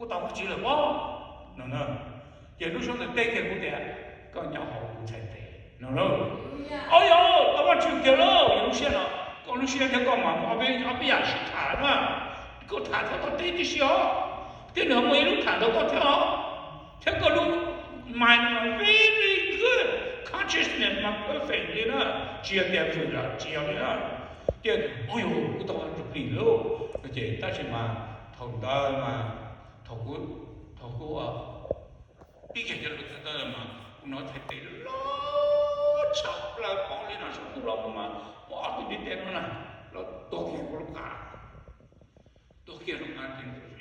tau Vajtswv lawm pob no. Ces lub suab ntawd teb kiag kuv tias, koj nyob hauv kuv txhais tes no. Au yog tau Vajtswv kiag lauj, yog lub siab no, koj lub siab thiab koj mas muaj ob peb yam sib tham na. Koj tham txog koj teb tib si os, thiab nws muaj ib lub tham rau koj thiab os, thiab koj lub mind no very good, consciousness mas perfect li na, tsis yog tias vwm lawm tsis yog li na. Ces au yog kuv tau Vajtswv plig lauj. Ces tab sis mas thaum ntawd mas thaum kuv, thaum kuv pib kiag cov lus txawv ntawd mas kuv hnov txhais tes loj tshaj plaws poob li no saum kuv los mas muaj ob tug ntiv tes no na, los tuag kiag kuv lub qab, tuag kiag lub qab,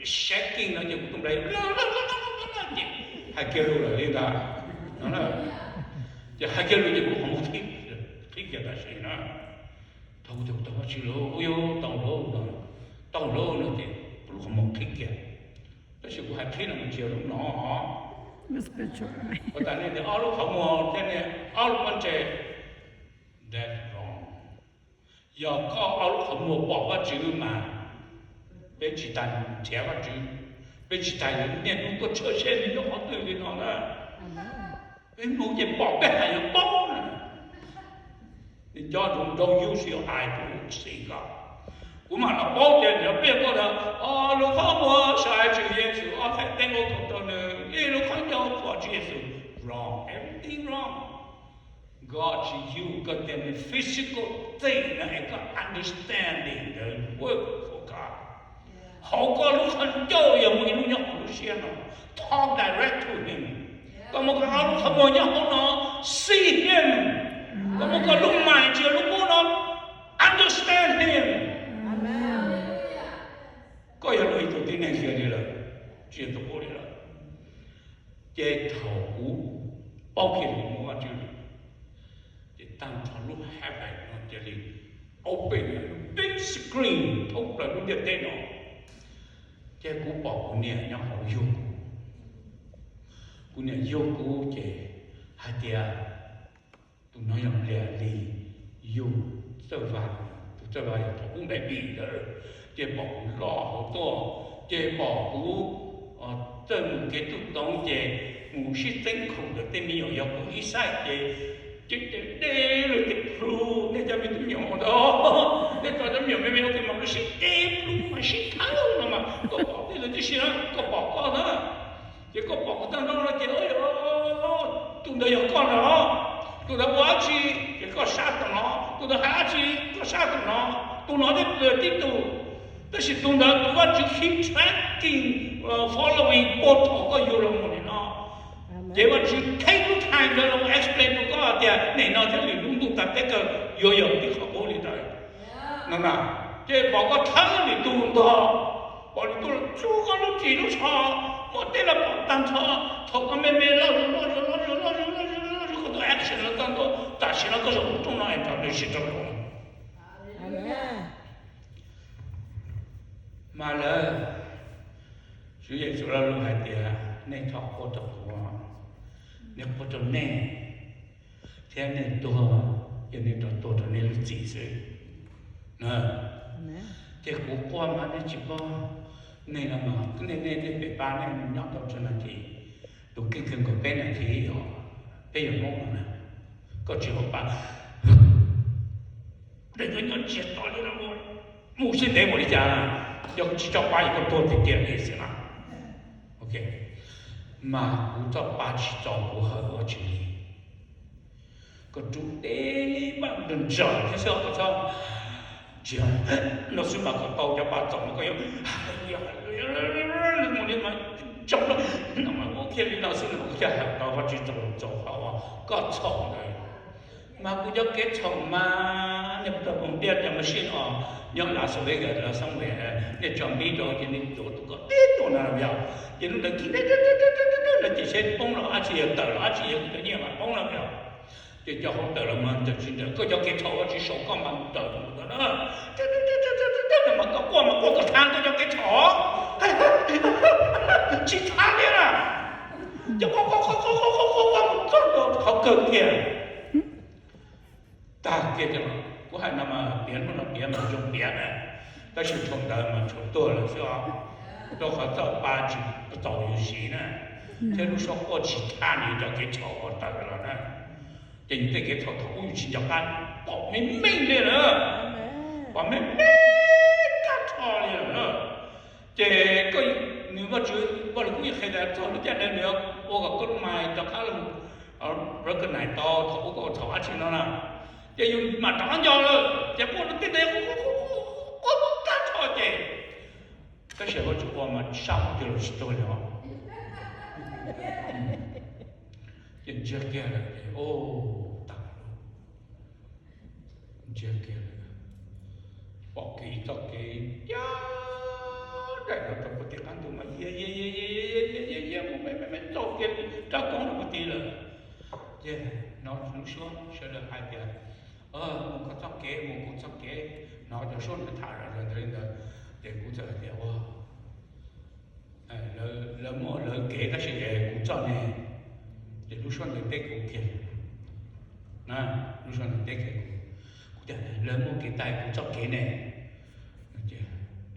shaking no ces kuv tus nplaim ces hais kiag lus lawm li ntawd no. Ces hais kiag lus ces kuv qhov muag qhib kiag tam sim na. Thaum kuv tias kuv tau Vajtswv lawm, ua yuav tau lauj no, tau lauj no ces kuv lub qhov muag qhib kiag. Tab sis kuv hais qhib no mas tsis yog lub no, ua tas nej tias ob lub qhov muag thiab nej ob lub pob ntseg, that's wrong. Yog koj ob lub qhov muag pom Vajtswv mas peb tsis tas nrhiav Vajtswv, peb tsis tas yuav niaj hnub tuaj tshawj xyuas nws nyob qhov twg li no na. Peb hnub ces pom peb hais yuav paub na. Nws coj nroo nroo yus si ai kuv xim ko. Kuv mam los paub tias nws peb koj tias, o, lub qhov muag saib Tswv Yexus, ob txhais tes ua kaum rau nws, ib lub qhov ncauj pom Tswv Yexus. Wrong, everything wrong. God tsis use koj tias nws physical thing no es koj understanding the work of God. Hauv koj lub qhov ncauj yog muaj ib lub nyob hauv lub siab no, talk direct to him. Koj muab koj ob lub qhov muag nyob hauv no, see him. Koj muab koj lub mind tsis yog lub kub no, understand him. Koj yog ib tug tib neeg xws li lawm, tsis yog tus kub li lawm. Ces thaum kuv paub kiag tias muaj Vajtswv lawm, ces tag nrho lub heaven no cia li open, big screen thoob plaws lub ntiaj teb no. Ces kuv pom kuv niam nyob hauv yug kuv. Kuv niam yug kuv ces hais tias, tus no yog Liam Lis, yug Txawj Vaj, tus Txawj Vaj yog thaum kuv baby ntawd, ces pom kuv loj hauv tuaj, ces pom kuv txawj mus kev tuj toov ces mus sib txeeb khoom ntawm tej me nyuam yog kuv ib xaim ces, ces deb lawm tej plhu, nej cov me tub me nyuam ntawd, nej cov me nyuam me me ua ke mas lub sib deb plhu mas sib thawb no mas koj pom tej ntawd tib si na, koj pom koj na. Ces koj pom kuv tag nrho no ces, tus ntawd yog koj no, tus ntawd ua dab tsi ces koj sab tus no, tus ntawd hais dab tsi koj sab tus no, tus no thiab tus ntawd tib tug. Tab sis tus ntawd tus Vajtswv keep tracking, following puag thaum koj yug los mus li no. Ces Vajtswv take lub time ntawd los explain rau koj tias nim no thiab lwm lub ntuj tas teb kawg yuav yog tib qhov qub li ntawd no na. Ces pom koj thawb lwm tus ntog, pom lwm tus los tsuj koj lub ris lub tsho, muaj tej los pom tag nrho. Thaum koj me me loj zuj loj zuj loj zuj loj zuj loj zuj loj zuj, koj tus action los tag nrho, tam sim no koj zaum lub rooj no es nrog nws sib raug zoo. Mas lawm, Tswv Yexus lo lus hais tias, nej thov quaj rau kuv, nej quaj rau nej, thiab nej tuag, yog nej rov tuag rau nej lub txim xwb. Ces kuv quaj mas nej tsis paub, nej no mas nej, nej, nej pem pab nej nyob tau tsawg nas this, tus keej kawg nkaus peb nas this os, peb yog Hmoob no na, koj tsis hauv pab, koj nyob ntsiag to li no, mus sib ntev npaum li cas, yog tsis tso pab yog koj tuag tiag tiag li xwb na. Ok, mas kuv txoj pab tsis txaus kuv hawm Vajtswv li. Koj rub deb pab ntsawm thiab xwb, koj txhob ntsiag no xwb mas koj tau cov pab txaus no koj yuav mus li mas tsaus no, no mas ua kiag li no xwb no koj thiaj hawm tau Vajtswv txaus txaus hauv koj txhaum ntawd. Mas kuv cov kev txhaum mas nej puas tau koom tiaj cov machine os, nyob Las Vegas los somewhere, nej tso npib rau ces nej tuav tus kom tib tug no los yog, ces lub ntawd kis no ces seb poob los dab tsi yog tawm los dab tsi yog kuv cov nyiaj mas poob los yog. Ces cov hauv tawm los mas tawm tsis ntawm koj cov kev txhaum Vajtswv sau koj mas tawm mus ntawd na. Mas koj quaj mas quaj kom tag koj cov kev txhaum, tsis tag li na. Cov quaj quaj quaj quaj quaj quaj quaj mus txog rau qhov kawg kiag. Tag kiag cov, kuv hais no mas piav hnub no piav mas zoo piav na, tab sis thaum ntawd mas tsuas tuag lawm xwb os. Rau qhov txoj pa tsis txaus yus siv na, thiab lub suab quaj tsis tshaj nws cov kev txhaum uas tawm los na. Ces yus tej kev txhaum thaum ub yus tsis nco qab, pom meej meej li lawm, pom meej meej tag nrho li lawm na. Ces koj, nws Vajtswv, Vajluskub yeej qhia tias txog lub caij ntawd nws ua kom koj lub mais rov qab los recognize tau thaum ub koj ua txhaum dab tsi no na. Ces yus mam rov qab nco lawm, ces quaj rau tej ntawd quaj tag nrho ces tab sis Vajtswv ua mas sab hauv twg los tsis tuag li os. Ces ntsiag kiag lawm ces, o, tag, ntsiag kiag lawm. Pom kev txoj kev ya daim no rau puag tim qab ntug mas ya ya ya ya ya ya ya mus me me me txoj kev rab koob rau puag tim lawm. Ces hnov lub suab sawv daws hais tias, mus koj txoj kev, mus kuv txoj kev, hnov cov suab ntawd tham zom zaws ntawd li ntawd, ces kuv txawm hais tias, ua, lawv muaj lawv kev tab sis kuv txoj ne. Ces lub suab ntawd teb kuv kiag, lub suab ntawd teb kiag kuv, kuv tias lawv muaj kev tag kuv txoj kev ne.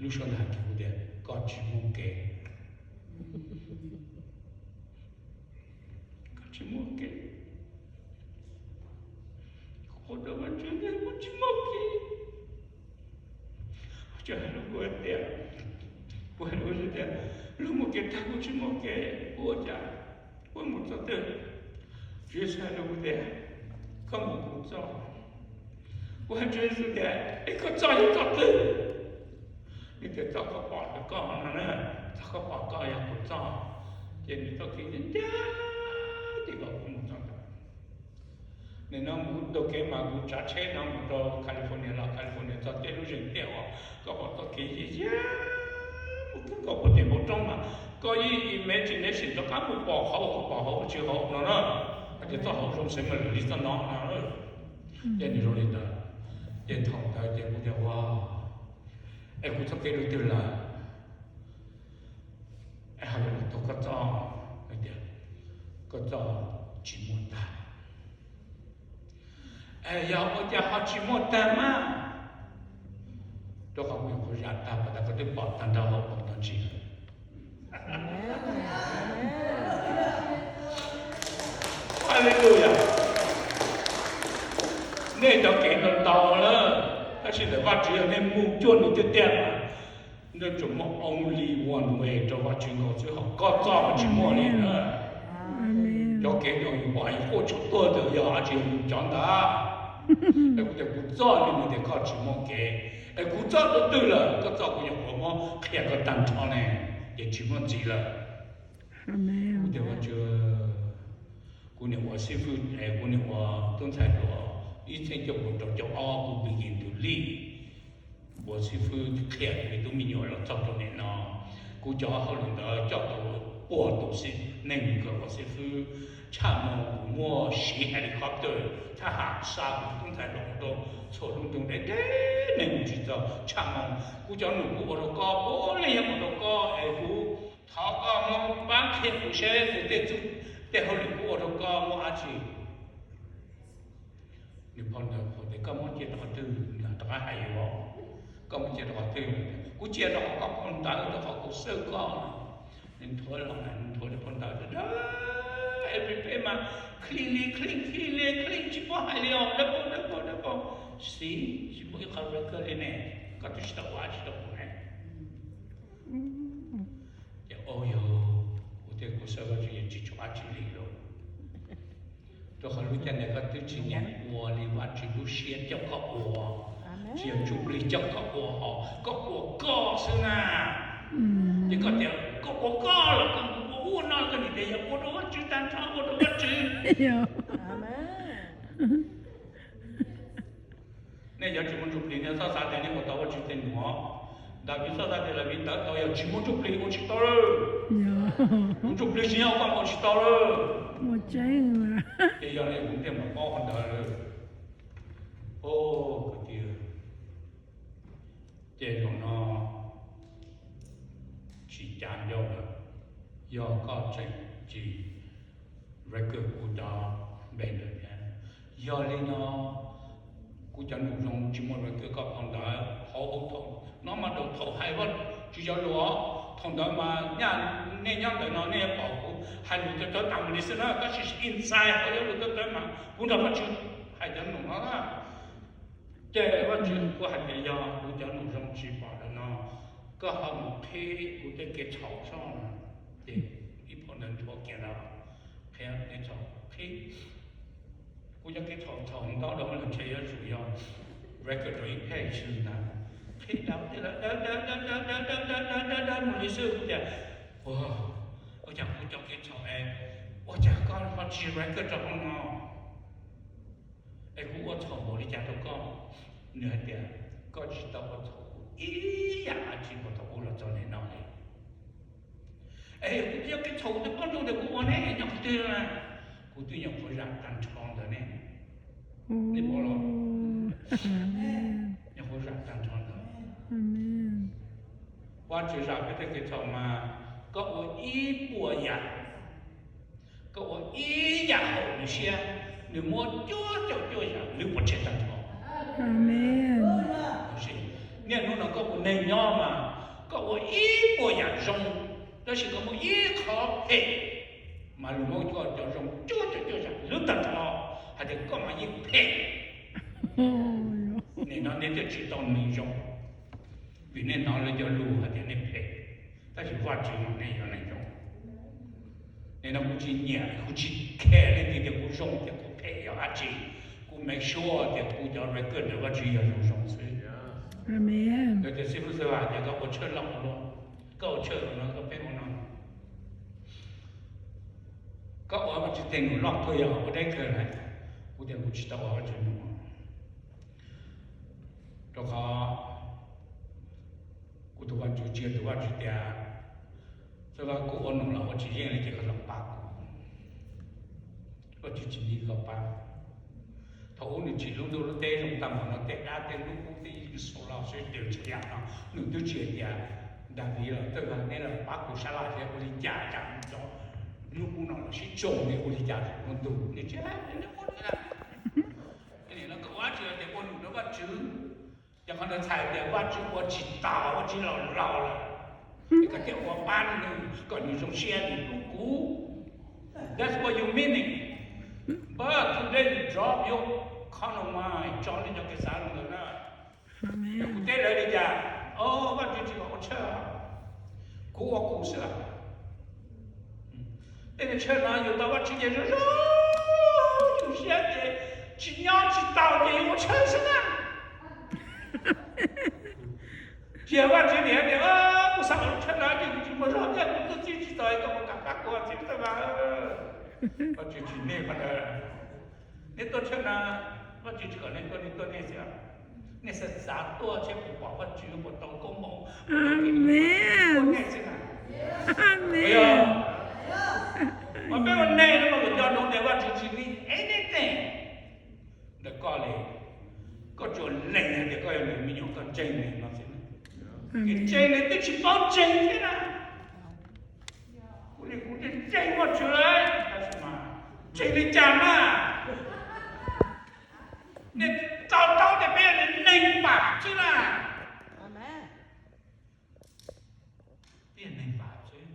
Lub suab ntawd hais kiag kuv tias koj tsis muaj kev, koj tsis muaj kev. Kuv qhuas rau Vajtswv tias kuv tsis muaj kev. Vajtswv hais rau kuv tias, kuv hais rau Vajtswv tias, luag muaj kev tag kuv tsis muaj kev, kuv ua cas, kuv mus txoj twg? Tswv Yexus hais rau kuv tias, koj mus kuv txoj. Kuv hais Tswv Yexus tias, es koj txoj yog txoj twg? Nws tias txoj koj pom ntawm koj no na, txoj koj pom koj yog kuv txoj. Ces nws txoj kev ncaj ncaj ces kom kuv mus txoj ntawd. Nim no kuv taug kev mas kuv tsav tsheb no mus rau California los California txog tej lub zeeg tiaj uas koj pom txoj kev yig yig mus kub nkaus puag tim npoo roob mas koj yeej imagination rov qab mus pom qhov uas kuv pom hauv tsis hauv no na. Hais tias txoj hauv zoo xeev mas lwm li txoj no no. Ces nws zoo li ntawd. Ces thaum ntawd ces kuv tias ua, es kuv txoj kev dua twg lawm? Es ho yog lawv tuag koj txoj, tias koj txoj tsis muaj tag. Es yog ua cas ho tsis muaj tag mas? Rau qhov kuv nyuam qhuav zam tag pas tas koj twb pom tag nrho hauv paus tag nrho. Haleluya. Nej cov kev ntau ntau na, tab sis ntawm Vajtswv yog nej mus cuag nws tiag tiag mas nej tsuas muaj only one way rau Vajtswv nkaus xwb, ho koj txoj tsis muaj li na. Cov kev no yus pom yus quaj tshuaj tuag ntawd yog dab tsi? Yog yus cov ntawd. Es kuv tias kuv txoj li nws tias koj tsis muaj kev, es kuv txoj dua twg lawm? Koj txoj kuv nyuam qhuav muab qhia koj tag nrho ne, ces tsis muaj ntxiv lawm. Kuv tias Vajtswv, kuv niam ua xib fwb, kuv niam ua tub ntxhais hluas ib txhiab cuaj puas rau caum ob kuv begin to lead, ua xib fwb qhia kuv tub me nyuam los txog rau nim no. Kuv cov hauj lwm ntawd coj tau puag tus xib, neeg kawg ua xib fwb. Tshaj moo kuv muaj siv helicopter, thab ham xa kuv tub ntxhais hluas mus rau txhua lub nroog deb deb neeg mus tsis txog. Tshaj moo kuv cov num kuv ua rau koj, puav leej yog ua rau koj, es kuv thov koj muab pab qhia kuv seb kuv tej txuj, tej hauj lwm kuv ua rau koj muaj dab tsi. Nws phau ntawv hais tias koj muab cia rau qhov twg, nws rov qab hais yuav, koj muab cia rau qhov twg? Kuv cia rau qhov koj phau ntawv, rau qhov kuv xawj koj. Nws nthuav los, nws nthuav rau phau ntawv, every page mas clean li clean, clean li clean, tsis paub hais li os, dawb paug dawb paug dawb paug. Xis, tsis muaj ib qho record li ne, koj twb tsis tau ua dab tsi rau kuv ne. Ces, o yog, kuv thiaj, kuv xawj Vajtswv yeej tsis tshua dab tsi li lauj. Rau qhov lub caij ntawd koj twb tsis nyiam ua li Vajtswv lub siab coj koj ua, tsis yog ntsuj plig coj koj ua, ho koj ua koj xwb na. Ces koj tias koj ua koj los koj mus ua ub ua no, koj nim tias yog ua rau Vajtswv tag nrho, ua rau Vajtswv. Nej yuav tsis muaj ntsuj plig, nej txhob xav tias nej ua tau Vajtswv tej num. Daviv txhob xav tias Daviv ntawd tau yog tsis muaj ntsuj plig ua tsis tau lawm. Ua ntsuj plig tsis nyob koj ua tsis tau lawm. Ces yog li kuv thiaj mam paub qhov ntawd lawm. O, kwv tij, ces zaum no tsis cas ncauj lawm, yog koj tseem tsis record kuv cov npe ntawd thiab. Yog li no, kuv cov num zoo tsis muaj record koj phau ntawv hauv, hauv thaum no mas rau thaum hais Vajtswv cov lus, Thaum ntawd mas nyaj nej nyob ntawm no nej yuav pom kuv hais lus tawv tawv tas mus li xwb na, tab sis inside hauv lub lus tawv tawv mas kuv nrog Vajtswv hais cov num no na. Ces Vajtswv kuj hais tias yog kuv cov num zoo tsis pom ntawm no, koj ho mus qhib kuv tej kev txhaum tso. Ces ib phau ntawv nthuav kiag ntawd, qhib kev txhaum, qhib kuv cov kev txhaum txhaum ntau dhau lawm ntshe yuav tsum yog record rau ib page ntag. Qhib dawb dawb dawb dawb dawb dawb dawb dawb dawb dawb dawb dawb mus li xwb kuv tias, ua, ua cas kuv cov kev txhaum es, ua cas koj ho tsis record rau hauv no? Es kuv ua txhaum npaum li cas rau koj? Nws hais tias, koj tsis tau ua txhaum kuv ib yam dab tsi puag thaum ub los txog niaj no li. Es kuv cov kev txhaum kuv twb paub zoo tias kuv ua ne, nyob qhov twg na? Kuv twb nyob qhov zam tag nrho ntawd ne. Nej pom los? Nyob qhov zam tag nrho ntawd. Vajtswv zam peb tej kev txhaum mas koj ua ib puas yam, koj ua ib yam haum nws siab, nws muab cuaj caum cuaj yam lwb pov tseg tag nrho. Niaj hnub no koj ua neeg nyob mas koj ua ib puas yam zoo, tab sis koj muaj ib qho phem, mas luag muab koj cov zoo cuaj caum cuaj yam lwb tag nrho, hais tias koj mas yeej phem. Nim no nej thiaj tsis tau neeg zoo, vim nej hnov lawv cov lus hais tias nej phem, tab sis Vajtswv mas nej yog neeg zoo. Nim no kuv tsis nyiam, kuv tsis care leej twg tias kuv zoo thiab kuv phem yog dab tsi, kuv make sure tias kuv cov record ntawm Vajtswv yog zoo zoo xwb. Yog tias xib hwb Xwb Vaj tias koj ua tshawj loj ua luaj, koj ua tshawj no koj peb ua no, koj ua Vajtswv tej num loj kawg yog ua deb kawg lawm, kuv tias kuv tsis tau ua Vajtswv num. Rau qhov kuv tus Vajtswv tsis yog tus Vajtswv tias, Xwb Vaj, kuv ua num los ua tsis yeej li ces koj los pab kuv. Vajtswv tsis nyiam koj pab. Thaum ub nws tsim lub ntuj lub teb zoo tag npaum no, tej dab tej hnub qub tej ib xu los sib twv tsis yam no, nws twb tsis hais tias, Daviv los Xwb Vaj, neb los pab kuv sab laj thiab ua li cas cas cov hnub qub no los sib tsoo li ua li cas zoo ua ntu, nws tsis hais li ua li na. Nim no koj ua dab tsi los tias ua num rau Vajtswv, ces qhov ntawd txhais tias Vajtswv ua tsis taus, ua tsis laus laus lawm, es koj thiaj ua pab nws kom nws zoo siab nws hlub kuv. That's what you meaning. But today you drop your carnal mind, tso nej cov kev xav rau ntawd na. Kuv teb lawv li cas? O, Vajtswv tsis kom ua tshawj, kuv ua kuv xwb. Tej niag tshawj no yus tau Vajtswv ces zoo zoo, yus siab ces tsis nyob tsis tau ces yus ua tshawj xwb na. Tsis yog Vajtswv niam tias, kuv xav ua tshawj no ces kuv tsis muaj zog thiab, kuv tuaj txib tsis txog, koj puas kam pab kuv txib txawj mas. Vajtswv tsis niaj qhov ntawd. Nej tuaj tshawj na, Vajtswv tsis kom nej tuaj, nej tuaj nej xwb. Nej xav xav tuaj seb puas pom Vajtswv, puas tau koob hmoov, tuaj nej xwb na. Mas peb ua neeg no mas kom nco ntsoov tias Vajtswv tsis need anything ntawm koj li. Koj tsuas lees hais tias koj yog nws me nyuam, koj ntseeg nws no xwb. Kev ntseeg nws twb tsis paub ntseeg thiab na. Kuv niam kuv tseem ntseeg Vajtswv lawm, tab sis mas ntseeg li cas na? Nej to taub tias peb yog neeg pam xwb na. Peb yog neeg pam xwb.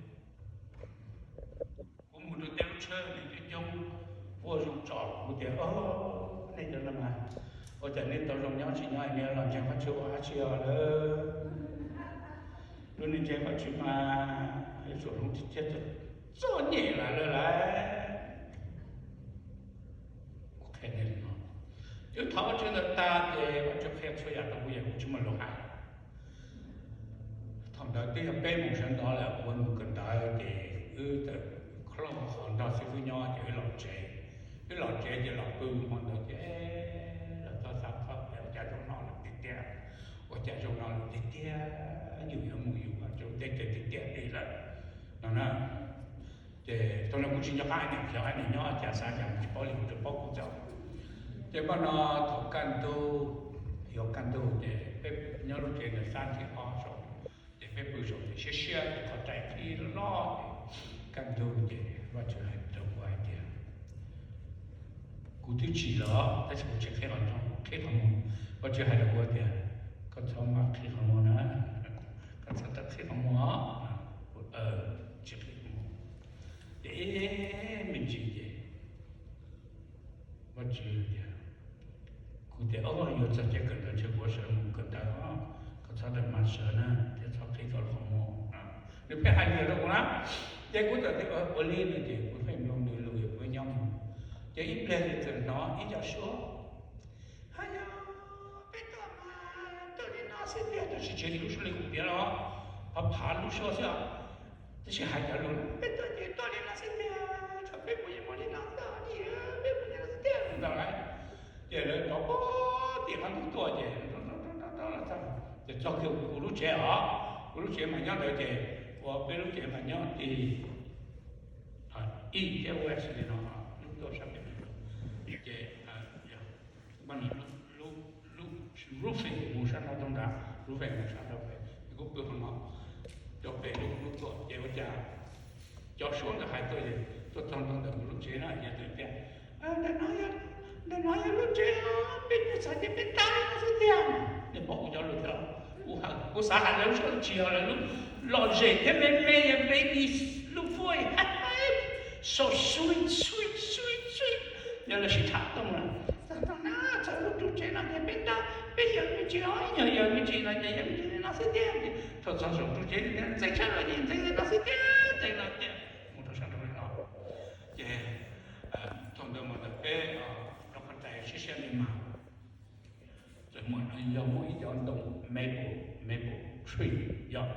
Kuv mus rau tej lub tshawj neeg coob coob, ua zoo tso kuv tias, nej cov no mas, ua cas nej tau zoo nyob tsis nyob, nej los ntseeg Vajtswv ua dab tsi os lawm? Lub neej ntseeg Vajtswv mas yuav tsum hloov tiag tiag, txom nyem lawm lawm lauj. Kuv qhia nej li no, twb thov Vajtswv ntawd tag ces Vajtswv qhia txhua yam rau kuv, yam kuv tsis muaj lus hais. Thaum ntawd twb yog peb moos sawv ntxov lawm, ua nus kawm ntawv ces wb tawm khoom nrog xib fwb nyob ces wb los tsev. Wb los tsev ces los pw hmo ntawd ces los txog xav txog tias ua cas zoo no lawm tiag tiag, ua cas zoo no lawm tiag tiag, yus yuav mus yus mas zoo teb chaws tiag tiag li lawm no na. Ces thaum no kuv tsis nco qab niam, xyov niam nyob cas xav cas tsis paub li, kuv tsuas paub kuv txom. Ces npaj no thaum kaj ntug, yuav kaj ntug ces peb nyob lub tsev ntawd xab nthib ob saum, ces peb pw saum ces siab siab ces qhov rais qhib loj loj ces kaj ntug ces Vajtswv hais rau kuv hais tias, kuv twb tsim los tab sis kuv tsis qhib qhov, qhib qhov muag. Vajtswv hais rau kuv tias, koj txhob maj qhib qhov muag na, koj txhob tawm qhib qhov muag os. Tsis qhib qhov muag. Ces ib me ntsis ces Vajtswv tias, kuv tias, Au, yuav txog caij kawm ntawv ntshe kuv yuav sawv mus kawm ntawv, koj txhob rawm mas sawv na, thiab txhob qhib koj qhov muag. Nws pheej hais li rau kuv na. Ces kuv txawm tias, Ua li no ces kuv pheej mloog nws lus, kuv nyob mus. Ces ib pliag ces txawm hnov ib co suab, Hais yog peb tuaj mas tuaj li no xwb tiag, tab sis tsis yog lub suab li kuv piav los, phav phav lub suab xwb os. Tab sis hais cov lus, Peb tuaj ces tuaj li no xwb tiag, thaum peb mus yeej mus li no xwb, peb mus li no xwb tiag ntawd lawm. Ces lawv rov pog tim qab ntug tuaj ces ces txog kiag kuv lub tsev os, kuv lub tsev mas nyob ntawd ces, uas peb lub tsev mas nyob tim east thiab west li no, lub tuaj sab pem, ces lub roofing mus sab nraud rau nrad, roofing mus sab nraud pem, kuv pw qhov no, rau pem lub lub tuaj ces ua cas cov suab ntawd hais tuaj, tuaj txog ntua ntawm kuv lub tsev na, yog tias, Ntawm no yog lub tsev, peb mus txog ces peb tab li no xwb tiag. Nej pom kuv cov lus thiab los? Kuv xav hais lawv lub suab tsis yog lawv lub, los zem thiab me me, baby, lub voice, so sweet, sweet, sweet, sweet. Yog lawv sib tham tuaj mus, txog na, txog lub ru tsev no ces peb tab, peb yawg me ntsis os, yog yawg me ntsis no ces yawg me ntsis li no xwb tiag. Thaum txog saum ru tsev ces ntxeev tshaj lawm ces ntxeev li no xwb tiag, ntxeev no tiag, mus rau sab nraud li no. Ces thaum ntawd mas ntawm peb rau qhov rais siab siab li mas, txawm muaj, yog muaj ib cov ntoo maple, maple tree, yog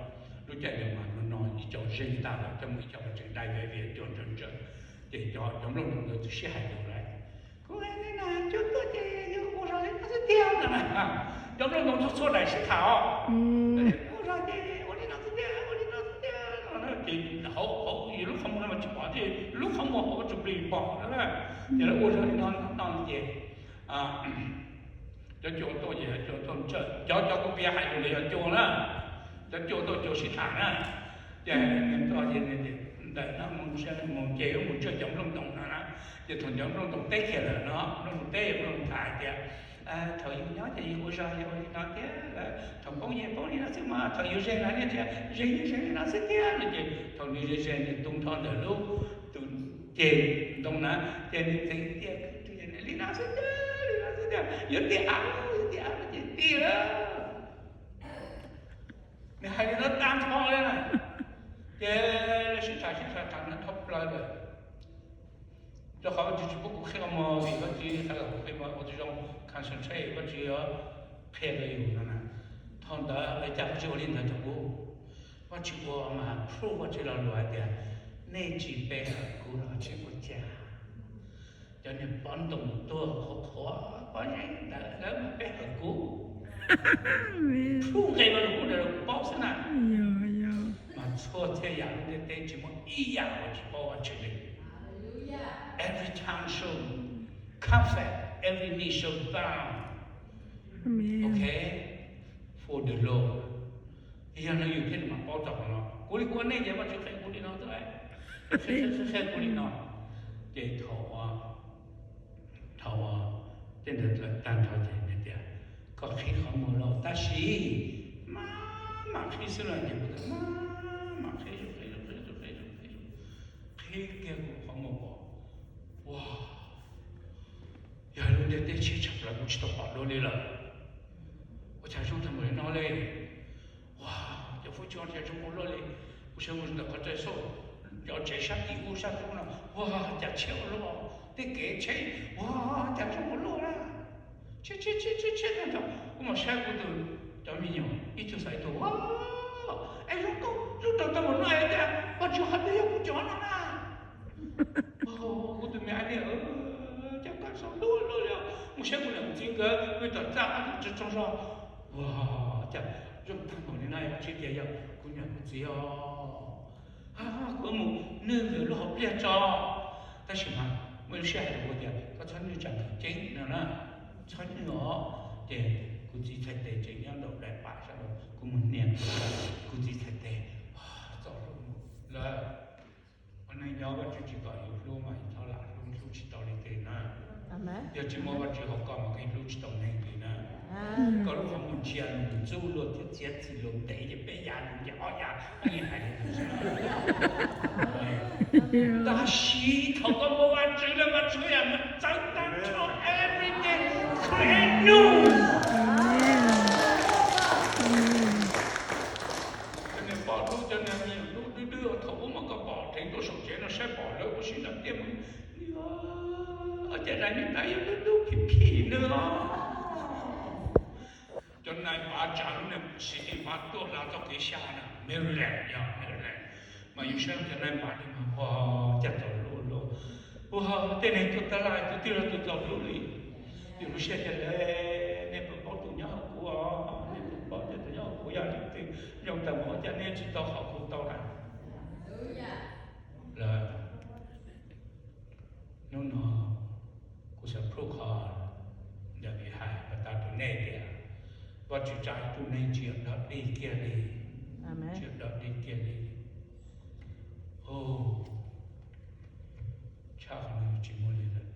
lub caij ntawd mas no no ib co zeeg tag lawm, coj muaj ib co mas tseem dai vim cua ntsawg ntsawg, ces cov, cov nplooj ntoo ntawd txawm sib hais lus lawm, Kuv, nej na, cua tuaj ces yus ua zog li no xwb tiag no na. Cov nplooj ntoo txhua txhua daim sib tham os. Ua zog ces ua li no xwb tiag, ua li no xwb tiag no na. Ces hauv, hauv yus lub qhov muag no mas tsis pom, ces lub qhov muag hauv tsuas plis pom no na. Ces lawv ua zog li no no ces cov cua tuaj ces cov cua tuaj ntsawj, cov, cov kuv piav hais lus ntawd yog cua na. Cov cua tuaj cua sib tham na. Ces ntawm no mus, mus ces yuav mus ntsawj cov nplooj ntoo no na. Ces thaum cov nplooj ntoo teb kiag lawm no, nplooj ntoo teb, nplooj ntoo tham hais tias, Thaum yus nyob ces yus ua zog yus ua li no thiab, thaum poob yus poob li no xwb mas thaum yus zeeg los nej tias zeeg yus zeeg li no xwb thiab no. Ces thaum nws zeeg zeeg nws tu nrho ntawm lub, tus ceg ntoo na, ces nws ntxeev tias, Li no xwb tiag, li no xwb tiag, yuav tiag av, yuav tiag av ces tiag lawm. Nws hais li no tag nrho li na. Ces lawv sib tham sib tham tham no dhau plaws lawm. Rau qhov Vajtswv tsis pub kuv qhia qhov muag vim Vajtswv txhais kom kuv qhia muag ua tsis zoo, concentrate Vajtswv qhia rau yus no na. Thaum ntawd lawv cas Vajtswv ua li ntawd rau kuv? Vajtswv ua mas prove Vajtswv lo lus hais tias, nej tsis pe hawm kuv los tsis ua cas. Cov niag pov ntoo tuag qhuav qhuav pob zeb ntawd lawv mas pe hawm kuv. Prove nqe lo lus kuv ntawd rau kuv paub xwb na. Mas txhua txhia yam lub ntiaj teb tsis muaj ib yam uas tsis paub Vajtswv li. Every tongue shall confess, every knee shall bow. Okay, for the Lord. Yog no yus thiaj li mam paub txog qhov no. Kuv li kuv ua nej ces Vajtswv qhia kuv li no xwb, qhia kuv li no. Ces thaum, thaum tej ntawd tag nrho ces nws tias, Koj qhib qhov muag lauj, tab sis maj mam qhib xwb los ces kuv tias maj mam qhib, qhib, qhib, qhib, qhib, qhib kiag kuv qhov muag pom, ua, yog lub ntiaj teb tshiab tshaj plaws kuv tsis tau pom dua li lawm. Ua cas zoo tag npaum li no li? Ua, cov fuab cua ntawd zoo ua luaj li. Kuv sawv mus ntawm qhov rais xauj cov tsev sab tim ub sab tim ub no, ua cas tshiab ua luaj, tej kev tsheb, ua cas zoo ua luaj na. Tshiab tshiab tshiab tshiab tag nrho, kuv mam saib kuv tus, cov me nyuam ib tug xav ib tug, ua, es zoo nkauj zoo rau tag npaum no es cas Vajtswv hais tias yog kuv cov no na. Kuv tus me ab niag, cas koj zoo luaj luaj li os. Mus saib kuv niam kuv txiv nkawd, kuv tom txaj ob tug tsaug zog, ua, cas zoo tag npaum li no, Vajtswv tias yog kuv niam kuv txiv os. Kuv mus nws lub hauv pliaj tso. Tab sis mas muaj lub sij hawm kuv tias koj txhob nws tsam nws ceeb no na, txhob nws os. Ces kuv txiv txhais tes tseem nyob nraum daim pam sab nraud, kuv mus nias kuv txiv txhais tes, txo hlub lawm. Ua neej nyob Vajtswv tsis kom yus hlub mas yus txhob lam hlub, hlub tsis tau leej twg na. Yog tsis muaj Vajtswv hauv koj mas koj hlub tsis tau neeg li na. Koj lub qhov muag ntsia luag ntxub luag thiab txiav txim luag ntev ces peb ya luag ces ob ya, peb yeej hais li ntawd. Tab sis thaum koj muaj Vajtswv lawm, Vajtswv yam txawv tag nrho, everything create new. Cov niag pom hlub cov niag me nyuam hlub dwb dwb thaum ub mas koj pom dheev tuaj saum tsev no saib pom lawv ua si nram tiaj mus, cas daim niag tais yog dub dub phim phim nws os. Cov nais pav tsav lub niag xis tis pav tuaj hla txoj kev xya na, Maryland, yog Maryland. Mas yus saib cov nais pav li mas ua cas txaus hlub luaj. Ua tej neeg tuaj tab laj tus twg los tus txaus hlub li. Yus lub siab tias, nej puas paub tus nyob hauv kuv os, nej puas paub tias tus nyob hauv kuv yog leej twg zoo tag mus, ua cas nej tsis tau qhov kuv tau na. Lawm, hnub no kuv xav prove qhov Daviv hais kom tas rau nej tias Vajtswv tsa ib tug neeg tsis yog dog dig kiag li, tsis yog dog dig kiag li. Tshaj qhov no tsis muaj li lawm.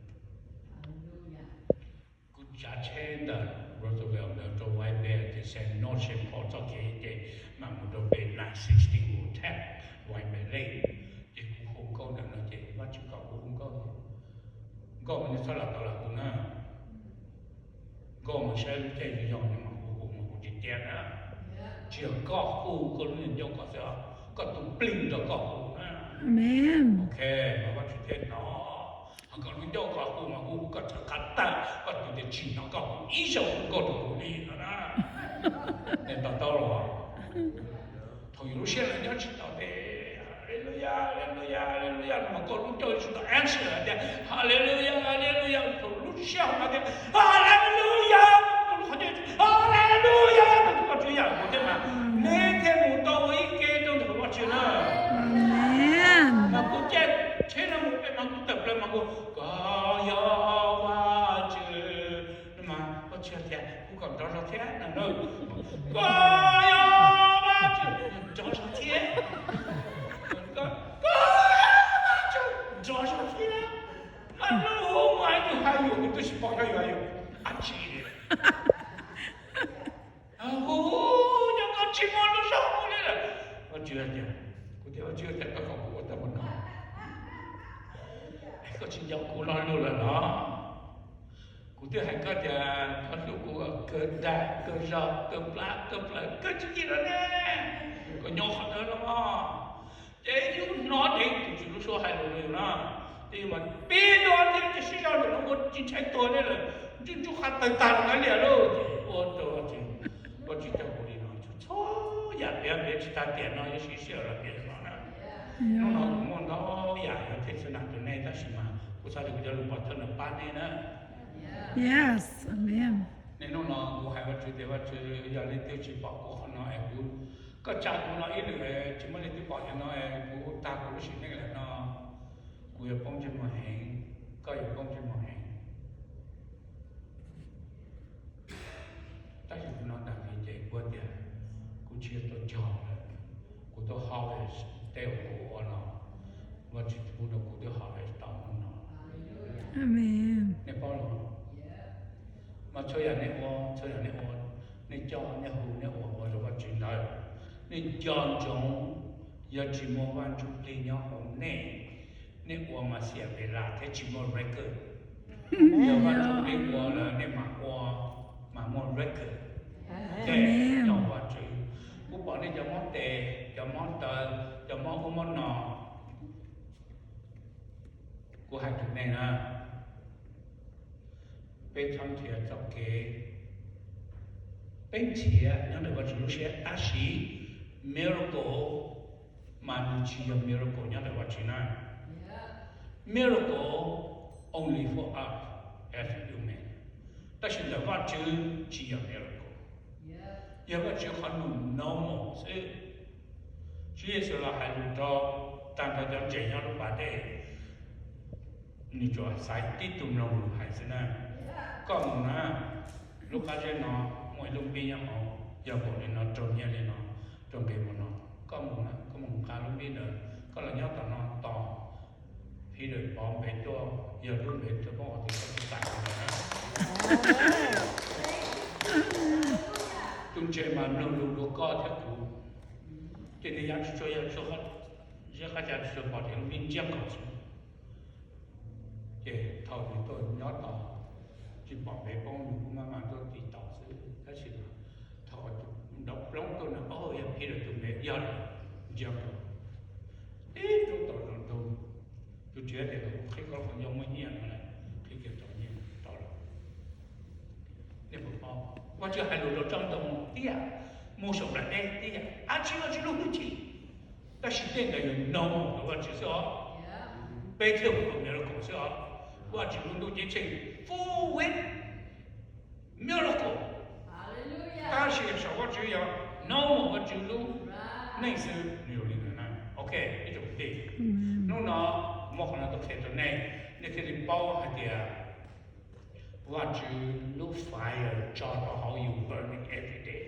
Kuv tsav tsheb ntawm Roosevelt ntawd rau White Bear ces Sam North Saint Paul txoj kev ces mam mus rau pem nine sixteen World Tech White Bear Lake. Ces kuv hu nkauj ntawm no ces Vajtswv kom kuv hu nkauj, nkauj mas nej txhob lam tau lam hu na. Nkauj mas saib lub caij yog nws mam hu, hu mas hu tsis tiav na. Tsis yog koj hu koj lub niag ncauj koj xwb, koj tus plig nrog koj hu na. Ok, mas Vajtswv thiaj hnov. Ho koj lub ncauj koj hu mas hu koj rhawv qab tag, koj tus tias tsis hnov koj hu ib zaug hu nkauj rau kuv li no na. Nej to taub los? Thaum yus lub siab lawm nyob tsis tau tias Haleluya, Haleluya, Haleluya no mas koj lub ncauj tsis tau answer hais tias Haleluya, Haleluya. Thaum lub siab hais tias Haleluya, koj lub qhov ncauj Haleluya no koj tswv yam mus thiab mas nej thiaj mus tau ua ib ke rau ntawm Vajtswv na. Mas kuv caij tsheb no mus pem mas kuv tawm plaws mas kuv, koj yog Vajtswv. Mas Vajtswv tias kuv kom nrov zog thiab no na. Koj yog Vajtswv, nrov zog thiab. Koj yog Vajtswv, nrov zog thiab. Mas lub hu mas yus hais yus, yus twb tsis paub yog yus hais yus dab tsi li. Hu, yog koj tsis muaj lub zog hu li lawm. Vajtswv tias, kuv tias Vajtswv tias koj kom kuv ua tau mus no, koj tsis nco kuv lo lus lawm los? Kuv twb hais koj tias koj hlub kuv kawg dag kawg zog kawg plab kawg plawv kawg tsis yig los ne, koj nyob qhov ntawd los. Ces yus hnov dev tus Tswv lub suab hais lus rau yus na, ces yus mam pib dua thiab ces sib zog ntawm lub ua tsis ntshai tuag li lawm, ntsub ntsub qab tawg tag los kav liam lauj. Ces ua rau Vajtswv, Vajtswv coj kuv li no, txhua yam piav piav tsis tag tiam no yuav siv sij hawm los piav no na. Hnub no kuv muaj ntau yam yuav teb txhua na rau nej tab sis mas kuv xav tias kuv cov lus pov thawj no pab nej na. Yes, amen. Nej hnub no kuv hais Vajtswv tias Vajtswv yog leej twg tsis pom kuv qhov no es kuv, koj tsa kuv no ib lwm tsis muaj leej twg pom li no es kuv tag kuv lub sim neej lawm no, kuv yuav poob ntsej muag heev, koj yuav poob ntsej muag heev. Tab sis kuv no dag li ces kuv tias kuv tsis yog tuaj cog lawm, kuv tuaj harvest tej uas kuv ua no, Vajtswv pub rau kuv twb harvest tau hnub no. Nej paub los? Mas txhua yam nej ua, txhua yam nej ua, nej coj nej hu nej ua ua rau Vajtswv ntawd, nej nco ntsoov, yog tsis muaj Vaj Ntsujplig nyob hauv nej, nej ua mas xiam pes las thiab tsis muaj record. Yog Vaj Ntsujplig ua lawm nej mam ua, mas muaj record. Nyob Vajtswv, kuv pom nej cov mob tes, cov mob taw, cov mob ub mob no, kuv hais rau nej na, peb txhob nrhiav txoj kev, peb nrhiav nyob ntawm Vajtswv lub siab tab sis miracle mas nws tsis yog miracle nyob ntawm Vajtswv na. Miracle only for us as human, tab sis ntawm Vajtswv tsis yog miracle, yog Vajtswv qhov nws normal xwb. Tswv Yexus los hais lus rau tag nrho cov ntseeg nyob lub pas dej, nws tsuas xaiv tib tug mloog lus hais xwb na. Koj mus na, lub qab zeb no muaj ib lub npib nyob hauv, yog npaum li no, raug nyiaj li no, raug nqi mus no, koj mus na, koj mus nqa lub npib ntawd, koj los nyob tom no tos Peter Pov npe tuaj, yog lub npe tuaj poob hauv tus koj tsis txais li ntawd na. Tus ntses mas mloog lus dua koj thiab kuv, ces nws ya tsis tshua, ya tsis tshua, zeb qab ya tsis tshua pom tias vij ntsiab nkaus xwb. Ces thaum nws tuaj nyob tod, tsis pom npe poob nws kuj maj mam tuaj tiv tauj xwb, tab sis thaum nrov ploob tuaj na, o, yog phij lawm tus npe yog lawm, ntsiab nkaus. Tib tug tau zoo nraug, tus tsev tias kuv qhib koj qhov ncauj muaj nyiaj no lawm, qhib kiag tau nyiaj tau lawm. Nej puas paub, Vajtswv hais lus rau tsob ntoo tiag, mus saum nplaim teb tiag, ab tsi Vajtswv lub hwj chim. Tab sis tej ntawd yog no rau Vajtswv xwb os. Peb thiaj ua kom miracle xwb os. Vajtswv lub ntuj ceeb tsheej full with miracle. Tab sis saum Vajtswv yog no Vajtswv lub neej xwb, nws zoo li ntawd na. Ok, ib tsoom kwv tij, hnub no muab qhov no tuaj qhia rau nej, nej thiaj li paub hais tias Vajtswv lub fire tso rau hauv yus burning every day,